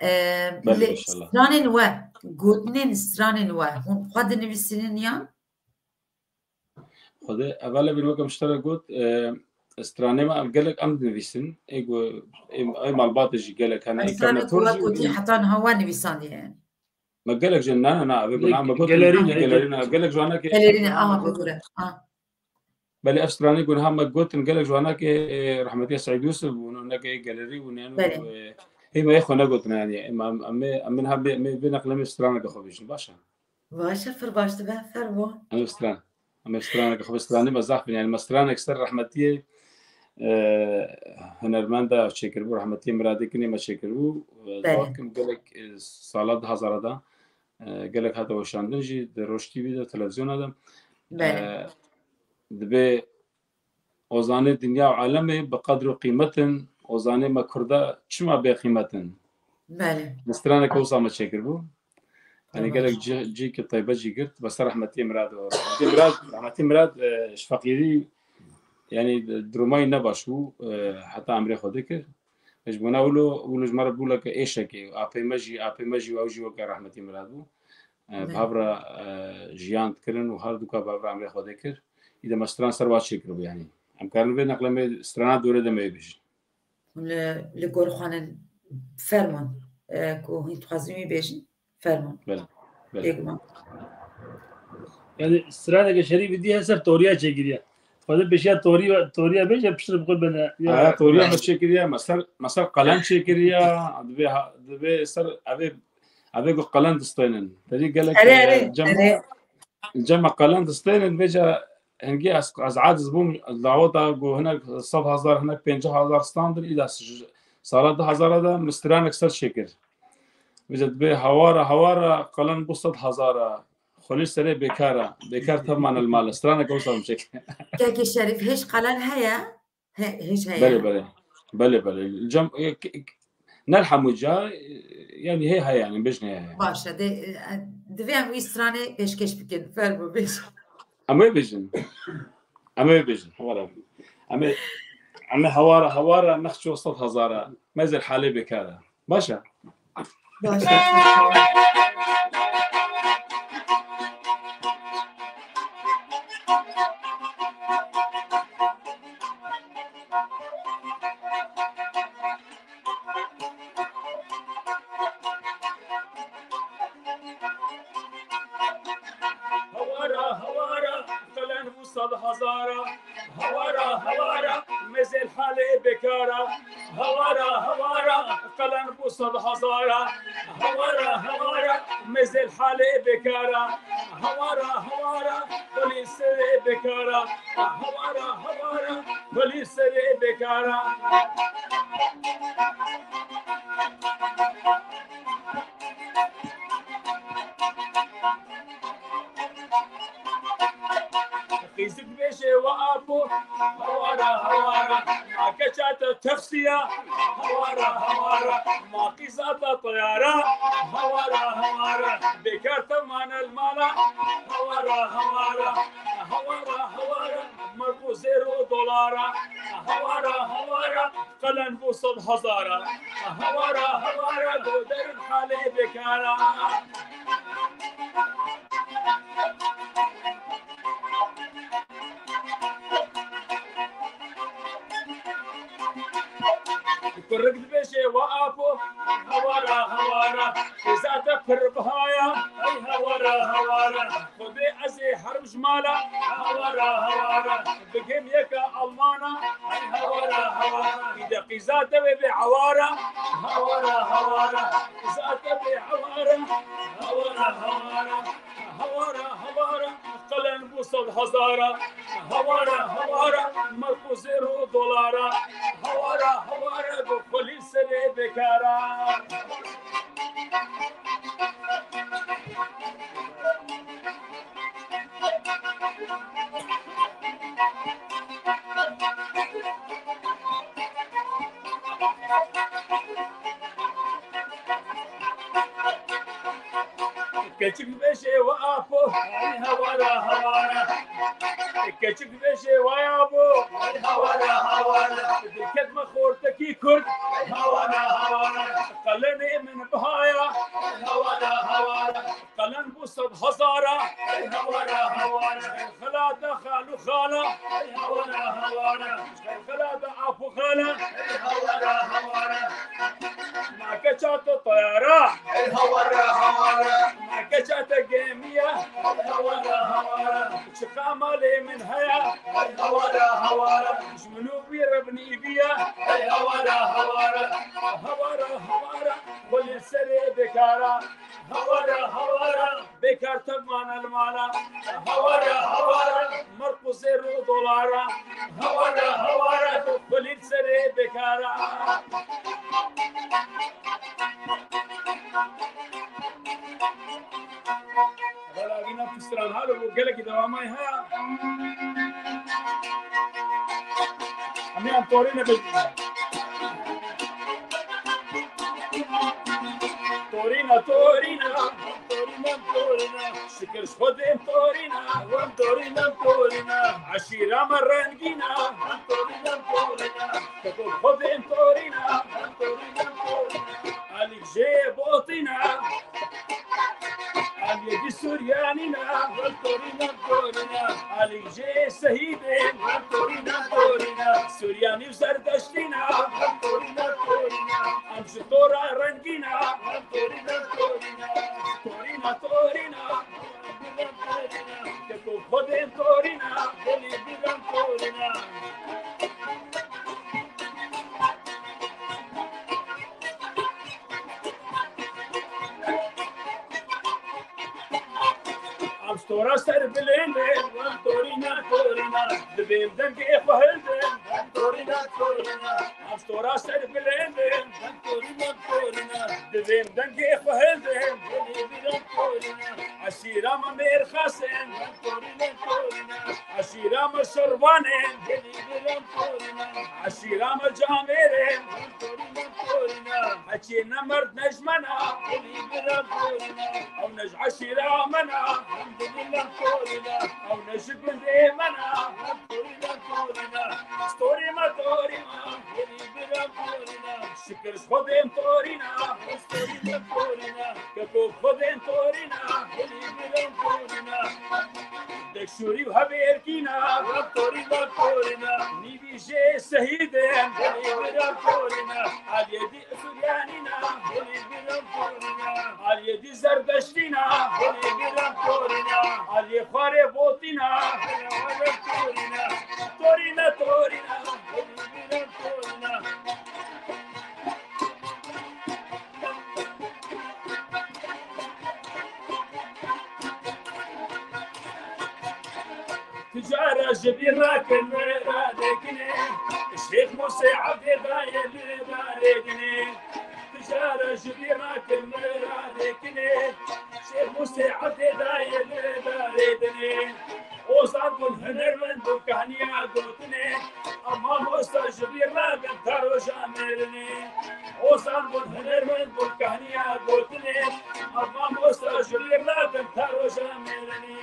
E, Belê, lê inşallah. Stranên we, gotinên stranên we, hûn xwe dinivîsînin yan? Xwedê, evvel evîn weke min ji te re got, e, stranê me em gelek em dinivîsin, ê ku, ê, ê malbatê jî gelek hene, Em ê stranê kevne ku tor we jî, gotî ê heta niha we nivîsandiye yani. Me gelek jin, na, na, na, ev Lê gunah me got, gelerî ne, gelerî ne, gelek jwanekê. Gelerî ne, aha, bigure. Aha. Belê ev stranê gunha me gotin, gelek jwanekê, e, rehmetiya Seîd Yusuf bûn, û neke gelerî bûn, yani, Belê. E, hê me yê xwe negotin, yani, em, em, em, em, em, em, vê neqlemê straneke xwe bêjin, baş e. Baş e, pir baş dibe, fermo. Em ê stran, em ê straneke xwe, stranê me zaf bin, yani, me stranek ser rehmetiyê, e, hunermenda çêkiribû, rehmetiyê Miradê Kinê me çêkiribû, e, Belê. Bakim gelek, e, sala du hezara da, e, gelek hate weşandin jî, di Roj T V de, televizyona de. Belê. E, dibê ozanê dinya û alemê bi qedr û qîmet in, ozanê me Kurda çima bêqîmet in? Belê. Bi straneke wisa me çêkiribû. Yani Tamam. Gelek cih-, cihekî taybet jî girt, bi ser rehmetiyê Mirad û rehmetiyê Mirad, rehmetiyê Mirad, e, ji feqîrî, yani duruma wî ne baş bû, e, heta emrê Xwedê kir. Ji bona wilo, wilo ji me re bû leke êşekê, apê me jî, apê me jî, ew jî weke rehmetiyê Mirad bû. e, bi hev re, e, jiyan dikirin û her duka bi hev re emrê Xwedê kir. Î de me stran ser wa çêkiribû, yanî. Em karin vê neqle me strana dore de me bêjin. Li, li gor xwanin fermon, e, ku hûn dixwazin wî bêjin, fermon. Belê, belê. Bêguman. Yani straneke Şerîfî dî ser toriya çêkiriye. Xwedê pêşiya toriya, toriya bêje, piştre bi xwe bene. Ya. Ha, toriya me çêkiriye, me ser, me ser qelen çêkiriye, divê ha-, divê ser evê, evê ku qelen distênin. Te dî gelek, Erê, e, erê, cem-, erê. Cem me qelen distênin, vêca hingê ez, ez aciz bûm, daweta ku hinek sed hezar, hinek pêncî hezar standin, îda s-, sala du hezar de min stranek ser çêkir. Vêca dibê hewara, hewara qelen bû sed hezar a. Xwelî serê bêkar a. Bêkar tev mane li mal. Stranek ew sabim çêkir. Kekê Şerîf, hêj qelen heye? He, hêj heye? Belê, belê. Belê, belê. Cem, e, k-, k-, ne li hemû ca, e, yani hê heye, yani bêjin heye. Baş e, dê, e, divê em wî stranê pêşkêş bikin. Fermo bêj. Em ê bêjin. Em ê bêjin. Hewara. Em ê, em ê hewara, hewara nexço sed hezara. Mezêl halê bêkar e. Baş e. Baş e. Hewara, hewara, qelen bû sed hezara. Hewara, hewara, mezêl halê bêkara. Hewara, hewara, qelen bû sed hezara. Hewara, hewara, mezêl halê bêkara. Hewara, hewara, xwelî serê bêkara. Hewara, hewara, xwelî serê bêkara. Qîzik dibêje we apo, hewara, hewara, ma keça te texsiya, hewara, hewara, ma qîza te teyara, hewara, hewara, bêkar te mane li mala, hewara, hewara, hewara, hewara, merq û zêr û dolara, hewara, hewara, qelen bû sed hezara, hewara, hewara, goderin halê bêkara. Kurik dibêje we apo, hewara, hewara, qîza te pir bihaya, ey hewara, hewara, Xwedê ez ê herim ji mala, hewara, hewara, bigêm yeka Almana, ey hewara, hewara, îde qîza te wê bê ewara, hewara, hewara, qîza te bê ewara, hewara, hewara. Hewara, hewara, qelen bû sed hezara. Hewara, hewara, merq û zêr û dolara. Hewara, hewara, bi xwelî serê bêkara. Keçik dibêje we apo, ay hewara, hewara. Keçik dibêje we apo, ay hewara, hewara. Dilket me xortekî kurd, ay hewara, hewara. Qelenê min bihaya, ay hewara, hewara. Qelen bû sed hezara, ay hewara, hewara. Xelata xal û xala, ay hewara, hewara. Xelata ap û xala, ay hewara, hewara. Ma keça te teyara, ay hewara, hewara. Ma keça te gemiya, ay hewara, hewara. Çiqa malê min heye, ay hewara, hewara. Ji min û wî re binîviya, ay hewara, hewara. Hewara, hewara, xwelî serê bêkara. Hewara, hewara, bêkar tev mane li mala. Hewara, hewara, merq û zêr û dolara. Hewara, hewara, xwelî serê bêkara. Wela vîna pistiran halo bû, gelekî dewamay heye. Em ê em torîne bêjin. Torîna, torîna, torîna, torîna. Şikir ji Xwedê em torîna, em torîna, em torîna. Eşîra me rengîna, em torîna, em torîna. Keko Xwedê em torîna, em torîna, em torîna. Alîk jê botîna. Em Yedî Suryanî ne, wek Torîna, Torîna. Alî jê sehîdên, wek Torîna, Torîna. Suryanî û Zerdeştî ne, wek Torîna, Torîna. Em ji to re rengîn e, wek Torîna, Torîna. Torîna, Torîna. Keko Xwedên Torîna, gelî biran Torîna. Em ji to re ser bilêndin, em Torîna, Torîna. Divêm dengê xwe hildin, em Torîna, Torîna. Em ji to re ser bilêndin, em Torîna, Torîna. Divêm dengê xwe hildin, gelî biran Torîna. Eşîra me Mêrxas in, em Torîna, Torîna. Eşîra me Şervan in, gelî biran Torîna. Eşîra me Camêr in, em Torîna, Torîna. Heçê ne merd ne ji me ne, gelî biran Torîna. Ew ne ji eşîra me ne, em Torîna, Torîna. Ew ne ji gundê me ne, em Torîna, Torîna. Torî me, Torî me, gelî biran Torîna. Şikir ji Xwedên Torîna, Torîna, Torîna. Keko Xwedên Torîna, gelî biran Torîna. Dek şûrî û hevêrkîna, wek Torîna, Torîna. Nîvî jê sehîdên, gelî biran Torîna. Aliyê dî Suryanî ne, gelî biran Torîna. Aliyê dî Zerdeştî ne, gelî biran Torîna. Aliyê xwarê Botî ne, gelî biran Torîna. Torîna, Torîna, gelî biran Torîna. Tijara ji bîr nakin, min radekine. Şêx Musê Evdê dayê li darê dinê. Tijara ji bîr nakin, min radekine. Şêx Musê Evdê dayê li darê dinê. Ozan bûn, hunermend bûn, kahniya gotinê. Ew mamosta ji bîr nabin ta roja mêrinê. Ozan bûn, hunermend bûn, kahniya gotinê. Ew mamosta ji bîr nabin ta roja mêrinê.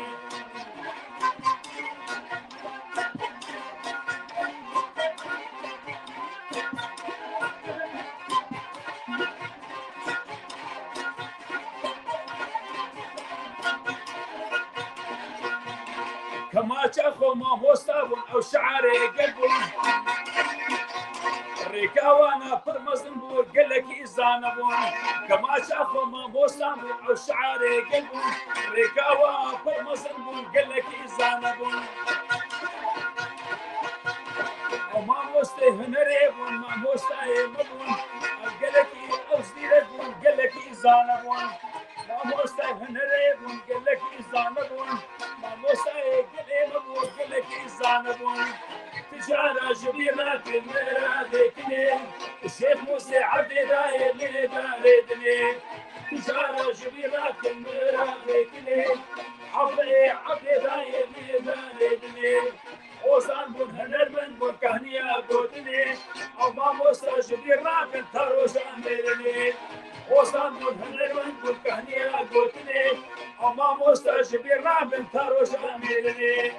Kemaça xwe mamosta bûn, ew şiarê gel bûn. Rêka wana pir mezin bû, gelekî zane bûn. Kemaça xwe mamosta bûn, ew şiarê gel bûn. Rêka wana pir mezin bûn, gelekî zane bûn. Ew mamostê hunerê bûn, mamostayê me bûn. Ew gelekî, ew zîrek bûn, gelekî zane bûn. Mamostayê hunerê bûn, gelekî zane bûn. Mamostayê gelê me bûn, gelekî zane bûn. Tijara ji bîr nakin, min radekine. Şêx Musê Evdê dayê li darê dinê. Tijara ji bîr nakin, min radekine. Evdê, Evdê dayê li darê dinê. Ozan bûn, hunermend bûn, kahniya gotinê. Ew mamosta ji bîr nakin ta roja mêrinê. Ozan bûn, hunermend bûn, kahniya gotinê. Ew mamosta ji bîr nabin ta roja mêrinê.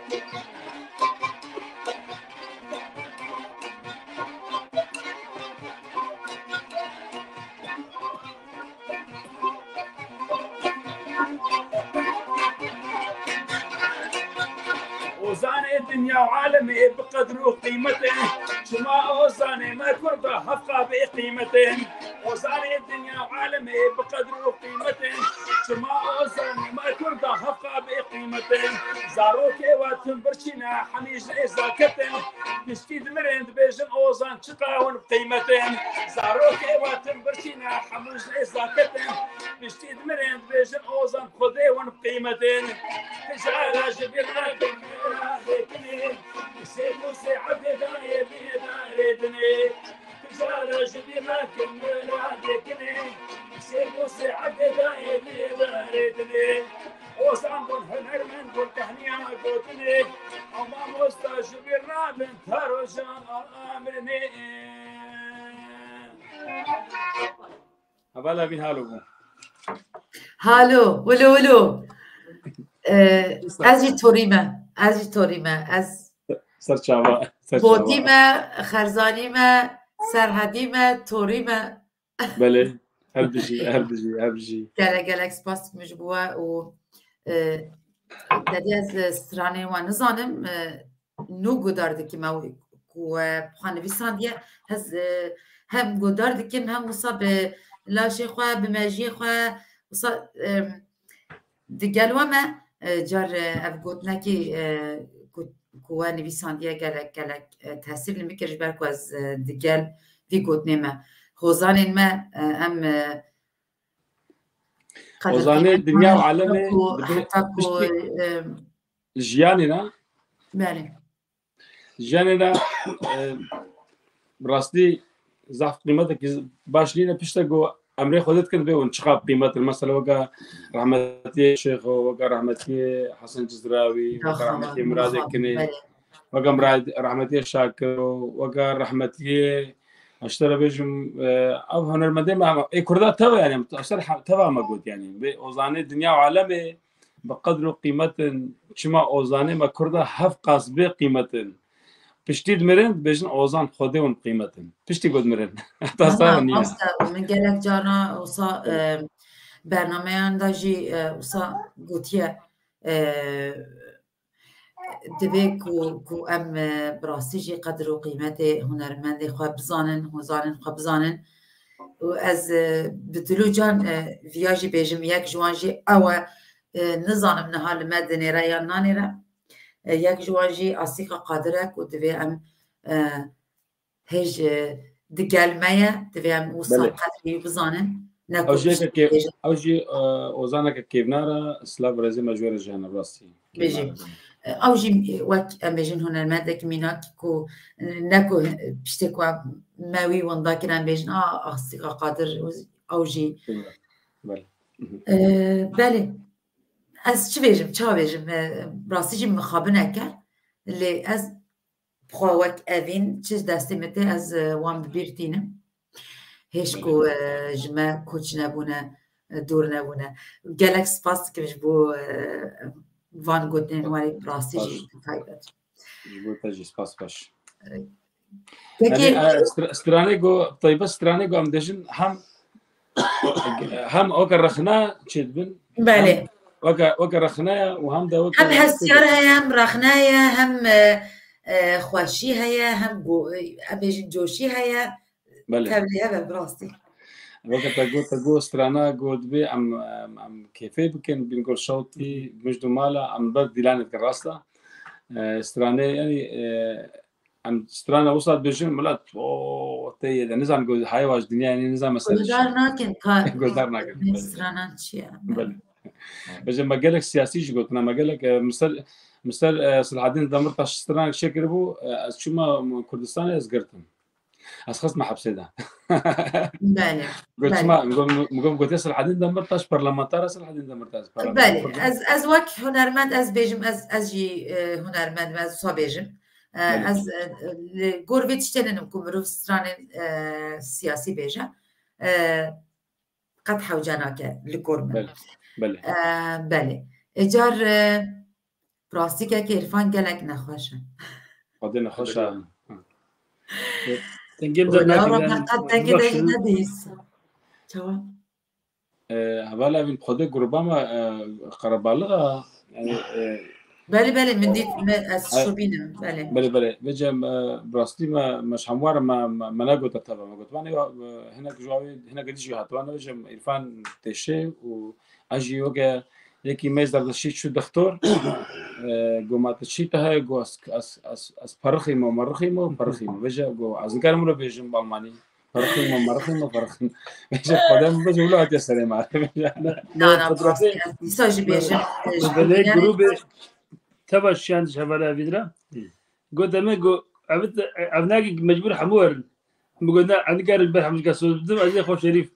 Ozanê dinya û alemê bi qedr û qîmet e. Çima ozanê me kurda hevqa bê qîmet e. Ozanê dinya û alemê bi qedr û qîmet e. Çima ozanê me kurda hevqa bê qîmet e. Zarokê we tim birçî ne, hemî ji nêza ketin. Piştî dimirên dibêjin ozan çiqa hûn bi qîmet in. Zarokê we tim birçî ne, hemû ji nêza ketin. Piştî dimirên dibêjin ozan Xwedê hûn bi qîmet in. Tijara ji bîr nakin, min radekine. Şêx Musê Evdê dayê li darê dinê. Tijara ji bîr nakin, min radekine. Şêx Musê Evdê dayê li darê dinê. Ozan bûn, hunermend bûn, kahniya gotinê. Ew mamosta ji bîr nabin ta roja mêrinê. Hevala vî halo bû. Halo, wilo, wilo. Ee, ez jî Torî me. Ez jî Torî me. Ez Serçava, serçava. Botî me, Xerzanî me, Serhedî me, Torî me. Belê. Hev dijî, hev dijî, hev dijî. Gelek, gelek spas dikim ji bo we û E, Tevî ez, e, stranê wan nizanim, e, nû guhdar dikim ew ku we xwe nivîsandiye. Ez, e, hem guhdar dikim, hem wisa bi laşê xwe, bi mejiyê xwe, wisa, e, digel we me, e, car, e, ev gotinekî, e, ku, ku we nivîsandiye gelek, gelek, e, tesîr li min kir, ji ber ku ez, e, digel vî gotinê me. Hozanên me, e, em, e, Ozanê dinya û alemê heta ku, dibe heta ku, piştî e, jiyanê ne? Belê. Jiyanê ne, e, rastî zaf qîmetekî baş nîne, piştek ku emrê Xwedê dikin, divê hûn çiqas qîmet in. Mesela weke rehmetiyê Şêxo, weke rehmetiyê Hesen Cizrawî, weke rehmetiyê Miradê Kinê, belê, weke Mirad-, rehmetiyê Şakiro, weke rehmetiyê, ez ji te re bêjim, e, ev hunermendê me, ê Kurda teva, yani, ez ji te re he-, teva me got, yani, vê ozanê dinya û alemê bi qedr û qîmet in. Çima ozanê me Kurda hevqas bê qîmet in? Piştî dimirin, dibêjin ozan Xwedê hûn qîmet in. Piştî ku dimirin. Heta sawa nîne. Rast e, min gelek cara wisa, e, bernameyan de jî, e, wisa gotiye, e, divê ku, ku em, e, bi rastî jî qedir û qîmetê hunermendê xwe bizanin, hozanên xwe bizanin. Û ez, e, bi dil û can, e, viya jî bêjim, yek ji wan jî ew e, e, nizanim niha li me dinêre yan nanêre. E, yek ji wan jî Asîka Qadir e ku divê em, e, hêj, e, digel me ye, divê em wisa, belê, qedrî bizanin. Ne ku ew jî pişt yeke kêv-, bêjin. Ew jî, e, ozaneke kêvnar e, silav û rêzê me ji wê re jî hene, rastî. Bêjî. Kêvnar e. E, ew jî wek, em bêjin, hunermendek mînak ku, e, ne ku, e, piştê ku me wî winda kir, em bêjin, a, Asîka Qadir, ew jî. Belê. Mhm. E, belê. Ez çi bêjim, ça bêjim? E, rastî jî mixabinek e. Lê ez bi xwe wek evîn çi ji destê min tê, ez, e, wan bi bîr tînim. Hêj ku, e, ji me koç nebûne, e, dûr nebûne. Gelek spas dikim ji bo, e, van gotinên we rê, bi rastî jî bi taybet. Ji bo te jî spas baş. E, Peki. Yani, e, stra-, stranê ku, taybet stranê ku em dibêjin hem, hem weke rexne çêdibin, belê, hem weke, weke rexne ye û hem de weke, hem hestiyar heye, hem rexne ye, hem, e, e, xweşî heye, hem go-, e, em bêjin coşî heye. Belê. Tevlî hebe, bi rastî. Weke te got, te got strana got dibê em, em, em kêfê bikin, Bingol Şewtî, Mijdu Mala, em ber dîlanê dikin, rast e. E, stranê, yani, e, em strana wisa dibêjin, milet, o, te yê de, nizan, go-, hayê wa ji dinyayê nî, nizan mesela. Guhdar nakin, ka-, guhdar nakin, belê, stranan çi ye? Belê. Bêje me gelek siyasî jî gotina, me gelek, e, miser, miser, e, Selahaddin Demirtaş stranek çêkiribû, e, ez çûma Kurdistanê, ez girtim. Ez xistme hepsê de. Belê, got, belê. Çima, min got, min got, gotiye Selahaddin Demirtaş, parlamenter e Selahaddin Demirtaş, parlamenter. Belê, ez, ez wek hunermend, ez bêjim, ez, ez jî, e, hunermend im, ez wisa bêjim. E, belê. Ez, e, li gor vê tiştê ninim ku mirov stranên, e, siyasî bêje. E, qet hewce nake li gor min. Belê, belê. E, belê. Ê car, e, plastikeke Îrfan gelek nexweş e. Xwedê nexweş e. Dengê min dernaket, yani, qet dengê de bibexşin. Nedîs. Çawa? E, heval Evîn, xwedê gruba me, e, qerebalix e, yani, e, belê, belê, min dît, me, ez, e, şopînim, belê. Belê, belê. Vêce, e, bi rastî me, me ji hemwar me, me, me negote teva, me got, vanê, e, hinek ji wê, hinek dî jî hatibane, vêce Îrfan têşê û ez jî weke yekî me zerdiştî çû dextor, e, go ma tu çî te heye, go ez, ez, ez, ez perixîme û merixîme û perixîme. Vêce go ez nikarim wilo bêjim bi almanî. Perixîme, merixîme, perixîme. Vêce xwedê min bêje wilo hatiye serê me. Na, na, bi rastî ez dîsa jî bêjim, e, ji belê grûbê teva şiyan ji hevala Evîn re. Hı. Got deme, go, ev, ev nake mecbûr hemû werin. Min got, na, ez nikarim ber hemû soz bidim, ez ê xwe şerîf.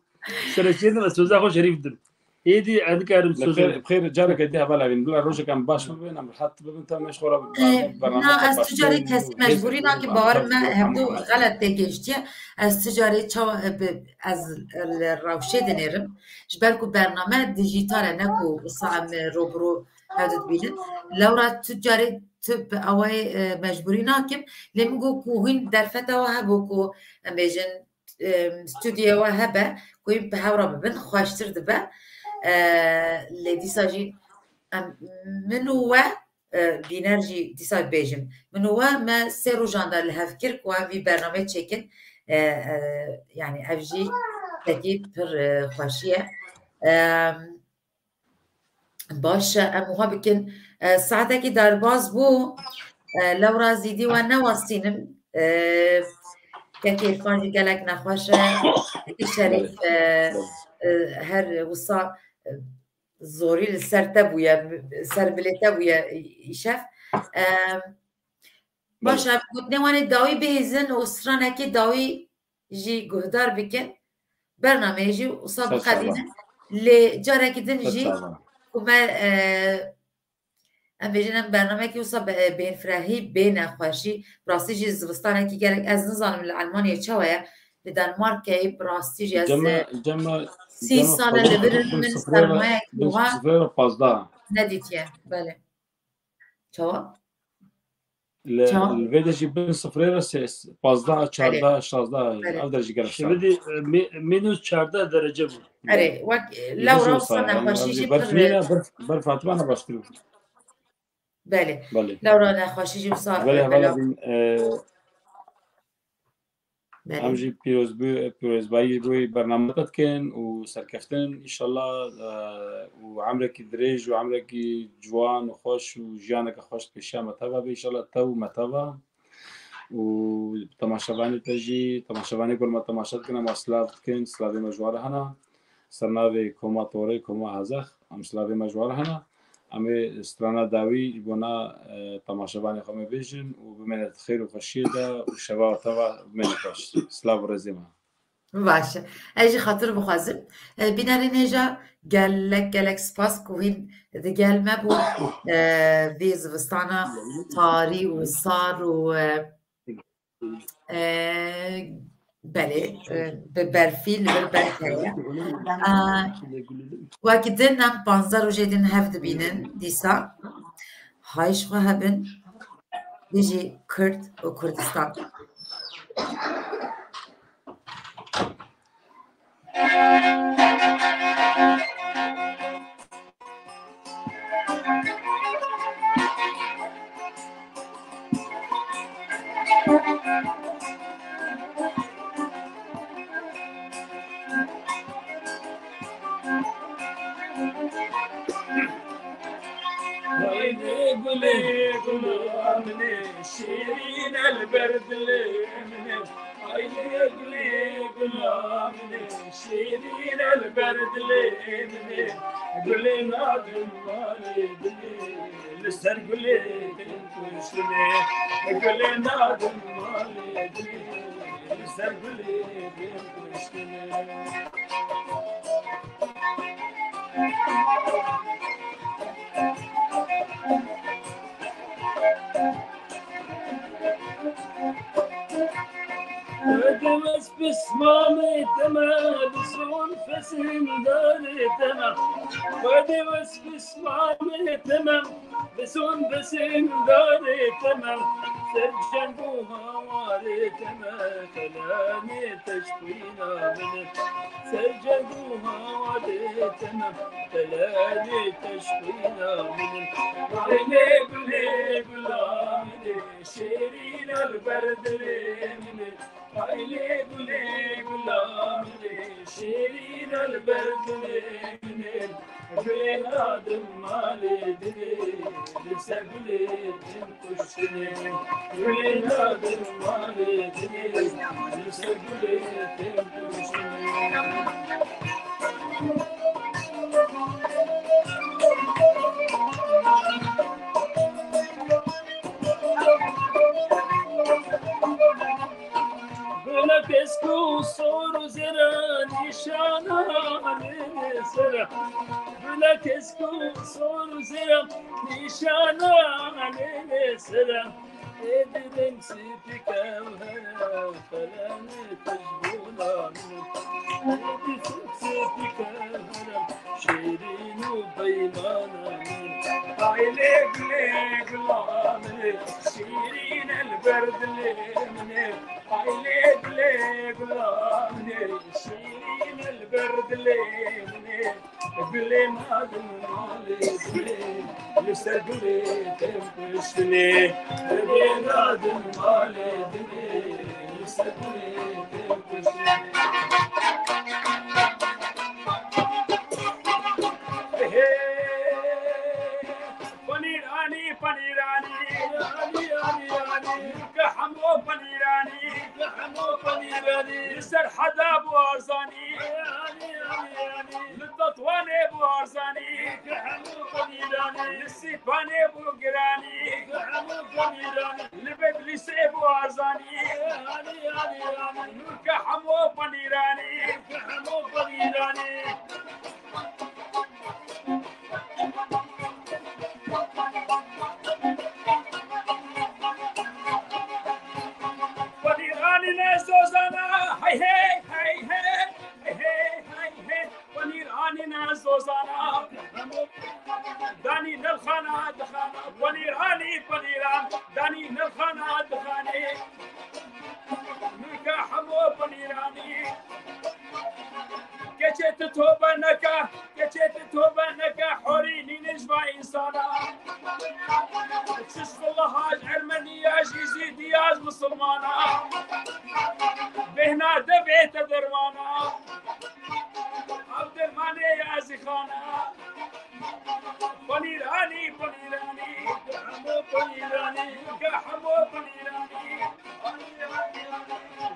Serê çê dim, ez soza xwe şerîf dim. Êdî ez nikarim soz. Bi xêr, bi xêr, careke dî heval Evîn. Bila rojek em baş bibin, em rehet bibin, te me ji xwe re, e, bername, na, ez tu carê kes mecbûrî nakim, bawer me hemû xelet tê gihiştiye. Ez tu carê çawa, e, bi, ez, e, li rewşê dinêrim. Ji ber ku bername dijîtal e, ne ku wisa em, e, rû bi rû hev dibînin. Lewra tu carê tu bi awayê, e, mecbûrî nakim. Lê min got ku hîn derfeta we hebû ku em bêjin, e, stûdyoya we hebe, ku hîn bi hev re bibin, xweştir dibe. E, lê dîsa jî em, min û we, e, bîner jî dîsa bêjim. Min û we me sê rojan de li hev kir ku em vî bernameyê çêkin. E, e, yani ev jî tekî pir, e, xweşî ye. E, baş e, em wiha bikin. E, saetekî derbas bû. E, lewra zîdî we newastînim. E, kekê Îrfan jî gelek nexweş e. Kekê Şerîf, e, e, her wisa, e, zorî li ser te bûye, ser bilê te bûye îşev. E, baş e, gotinê wan ê dawî bihêzin û stranekê dawî jî guhdar bikin. Bernameyê jî wisa biqedînin. Lê carekî din jî ku me, e, em bêjin em bernameyekî wisa be-, bêhnfirehî, bê nexweşî, bi rastî jî zivistanekî gelek, ez nizanim li Elmanyayê çawa ye, li Danmarkeyê bi rastî jî ez, cema, e, cema, sî sal e li vir in, min sermayekî wiha nedîtiye. Belê. Çawa? Li, li vê de jî bin sifrê re sê, pazdeh, çardeh, şazdeh, ev derece gelek sar. Şimdi, e, mi-, minus çardeh derece bû. Erê, wek, e, lewra wisa nexweşî jî pir, berf, berf hatibana baştir. Belê. Belê. Lewra nexweşî jî wisa, belê, e, hevala bin, e, Belê. Em jî pîrozbû-, pîrozbayî bo bername te dikin û serkeftin înşallah, e, û emrekî dirêj û emrekî ciwan û xweş û jiyaneke xweş pêşiya me teva be înşallah te û me teva. Û temaşevanê te jî, temaşevanê ku li me temaşe dikin, em silav dikin, silavê me ji wan re hene. Ser navê Koma Torê, Koma Hezex, em silavê me ji wan re hene. Em ê strana dawî ji bona, e, temaşevanê xwe me bêjin û bimêne di xêr û xweşiyê de û şeva te ve bimêne xweş. Silav û rêzê me. Baş e. Ez jî xatir bixwazim. E, bînerên hêja gelek, gelek spas ku hîn di gel me bû. E, vê zivistana tarî û sar û, e, E, belê, e, bi berfî li vir berf heye. E, wekî din em panzdeh rojê din hev dibînin dîsa. Hay ji xwe hebin, bijî Kurd û Kurdistan. Haydi gülê gula min ê, şîrîn el ber dilê min ê. Haydi gülê gula min ê, şîrîn el ber dilê min ê. Gulê nadim malê dilê, li ser gulê din kuştinê. Gulê nadim malê dilê, li ser gulê din kuştinê. Wede wes pismamê te me, bi son fesên darê te me. Wede wes pismamê te me, bi son fesên darê te me. Ser ceng û hawarê te me, xelanê te ji xwîna min e. Ser ceng û hawarê te me, xelanê te ji xwîna min e. Ay lê gulê gula min ê, şêrîn el ber dilê min ê. Ay lê gulê gula min ê, şêrîn el ber dilê min ê. Gulê nadim malê dilê, li ser gulê din kuştinê. Gulê nadim malê dilê, li ser gulê din kuştinê. Bila kesk û sor û zêra nîşana nê sera. Bila kesk û sor û zêra nîşana nê sera. Ê dilên sipî kewhera, xelanê te ji bona min. Ê dilên sipî kewhera, şêrîn û peymana min. Ay lê gulê gula min ê, şîrîn el ber dilê min ê. Ay lê gulê gula min ê, şîrîn el ber dilê min ê. Gulê nadim malê dilê, Ser gulê têm kuştinê, ribê nadin malê dinê, ser gulê têm kuştinê. Hey, panîranî, panîranî, anî, anî, anî, ke hemo panîranî, ke hemo panîranî, li Serheda bû arzanî, anî, anî, anî, li Tetwanê bû arzanî, ke hemo panîranî, li Sîpanê bû giranî, ke hemo panîranî, li Bedlîsê bû arzanî, anî, anî, anî, nûr ke hemo panîranî, ke hemo panîranî. Panîranî ne zozana, hey, hey, hey, hey, hey, hey, hey, hey. Panîranî ne zozana. Danî nilxana dixana. Panîranî, panîran. Danî nilxana dixanê. Nûr ke hemo panîranî. Keçê tu tobe neke, keçê tu tobe neke, horî nîne ji va însana. Çi Silaha ji Ermenî ya, ji Îzîdî ya, ji misilmana. Bêhna devê te dermana. Ev dermanê ya zîxana. Panîranî, panîranî, hemo panîranî, ke hemo panîranî.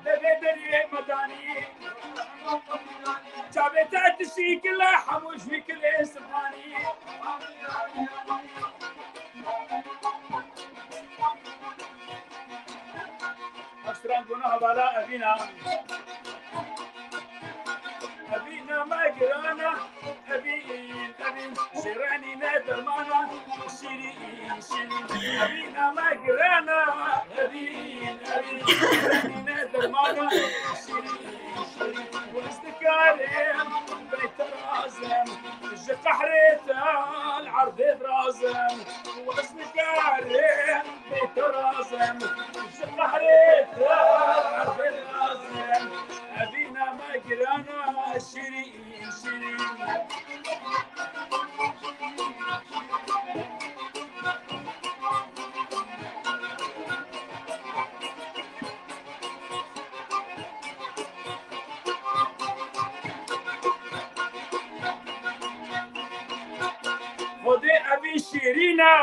Devê deriyê medanî. Çavê te tişî kile, hemû jî kilê sipanî. Estran guna hevala evîna. Evîna me girana, evîn, evîn. Şêrenî ne dermana, şîrîn, şîrîn. Evîna me girana, evîn, evîn. Şêrenî ne dermana, şîrîn, şîrîn. Wez dikarim bê te razim, ji qehrê te li erdê dirazim. Wez dikarim bê te razim, ji qehrê te li erdê dirazim. Evîna me girana, şîrîn, şîrîn. Xwedê evî şîrîn e.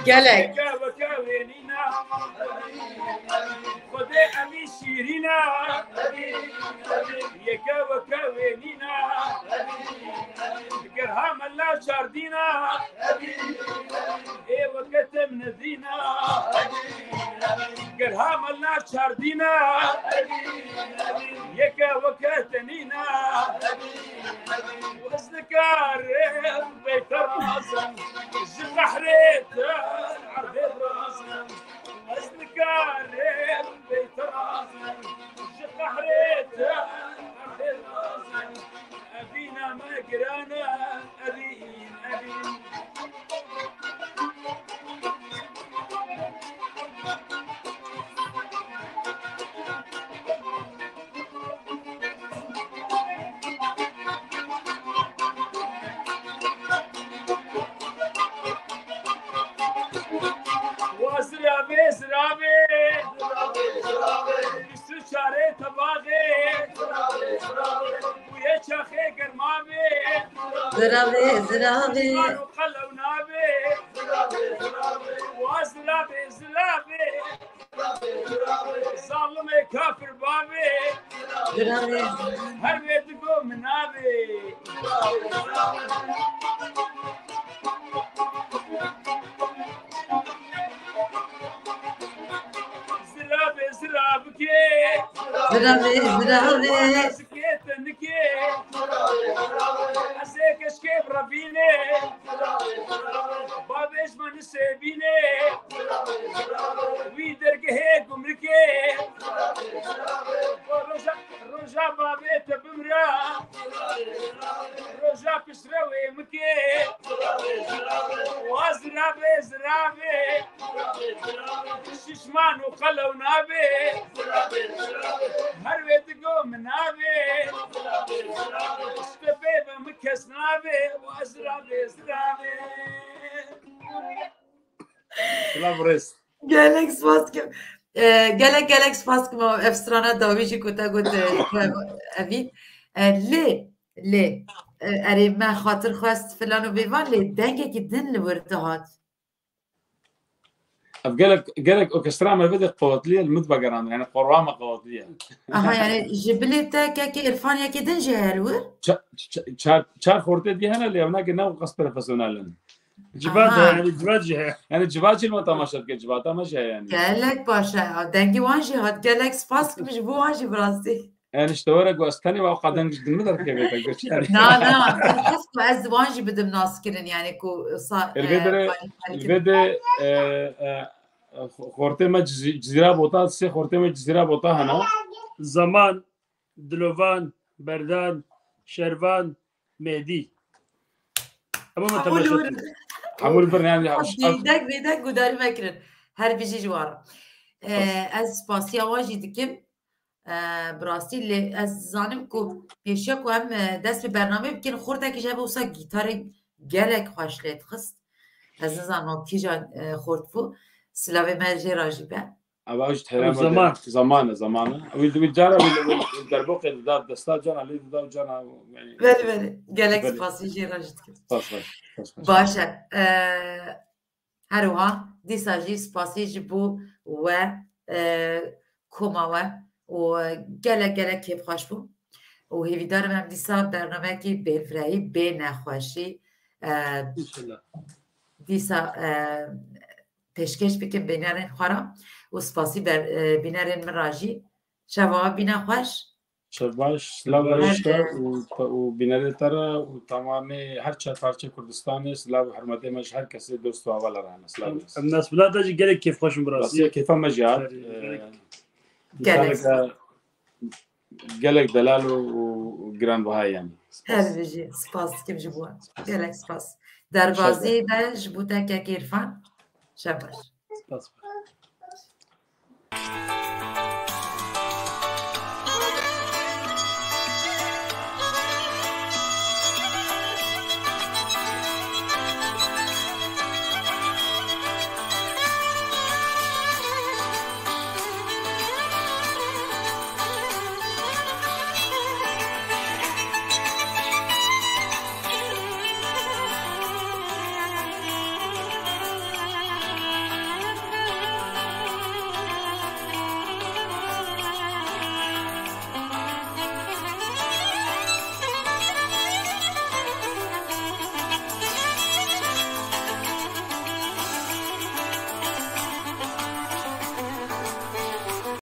Gelek. Weke, weke wênîn e. Xwedê evî şîrîn e. Yeke weke wênîn e. Ger ha me lav çardîn e. Ê weke te min nedîn e. Ger ha me lav çardîn e. Yeke weke te nîn e. Ez nikarim bê te razim, ji qehrê te erdê dirazim. Ez nikarim bê te razim, ji qehrê te erdê dirazim. Evîna me giran e, evîn, evîn. Wa ziravê, ziravê. Bîst û çarê tebaxê. Bûye çaxê germavê. Ziravê, ziravê. Şişman û qelew nabê. Wa ziravê, ziravê. Zalimê kafir bavê. Ziravê. Her wê digo min navê. Ziravê, ziravkê. Ziravê, ziravê. Zikê te nikê. Ez ê keşkê bi revînê. Bavê ji me nisêbînê. Wî dergehê gumrikê. Roja, roja bavê te bimra. Roja piştre wê mikê. Wa ziravê, ziravê. Şişman û qelew nabê. Her wê digo min navê. Stepê ve min kes navê, û ez rabê, ez rabê. Silav rêz. Gelek spas kim. E, gelek gelek spas kim ev strana dawî jî ku te got, e, evî. E, lê, lê, e, erê me xatir xwest filan û bêvan lê dengekî din li wir dihat. Ev gelek, gelek orkestra me bide qewetliye, li min vegerandin. Yani qorwa me qewetliye. Aha, yani ji bilê te kekê Îrfan yekê din jî heye li wir? Ça-, ça-, çar, çar xortê dî hene lê ev nake ne qas profesyonel in. Civat Aha. Heye, yani civat jî heye. Yani civat jî me temaşe dike, civata me jî heye yani. Gelek baş e. Dengê wan jî hat. Gelek spas kim ji bo wan jî bi rastî. Yani işte were ku ez tenê ve o kadar deng ji din mi derkeve te göç yani. Na, na. Ez xwest ku ez wan jî bidim naskirin yani ku sa... Elbette, e, elbette, e, e, xortê me Cizi-, Cizîra Bota, sê xortê me Cizîra Bota hene. Zaman, Dilovan, Berdan, Şervan, Mêdî. Ama me Hemû temaşe li wir. dike. Hemû li vir yani. Bêdeng, bêdeng gudarî me kirin. Her bijî ji wan re. E, ez spasiya wan jî dikim. E, bi rastî lê ez zanim ku pêşiya ku em, e, dest bi bernameyê bikin, xortekî ji hev wisa gîtarê gelek xweş lê dixist. Ez nizanim kîjan, e, xort bû. Silavê me jê re jî be. Ava ew ji Ew Tehran zaman. Zaman e, zaman e. Wî, wî cara wî, wî derboqê dida desta cana lê dida cana. Yani, Belê, belê. Gelek Belê. spasî jê re jî dikim. Spas, spas, spas, spas. Baş e. E, her wiha dîsa jî spasî ji bo we, e, koma we û gelek gelek kêfxweş bû. Û hêvîdar im em dîsa bernameyekî bêhêvrehî, bê nexweşî, e, İnşallah. dîsa, e, pêşkêş bikin bînerên xwe re û spasî ber-, e, bînerên min re jî. Şeva bîne xweş. Şev baş, silav Her barişka û, û bînerê te re û tamamê her çar parçe Kurdistanê silav û hurmetê me ji her kesê dost û hevala re hene. Silav. Em nasbila te jî gelek kêfxweş in bi rastî. Rastî kêfa me jî hat. Gelek. Ee, Gelek. gelek, gelek delal û, û giranbiha yani. Spas. Her bijî, spas dikim ji bo we. Gelek spas. Derbazî de ji bo te kek Îrfan. Şev baş. Spas.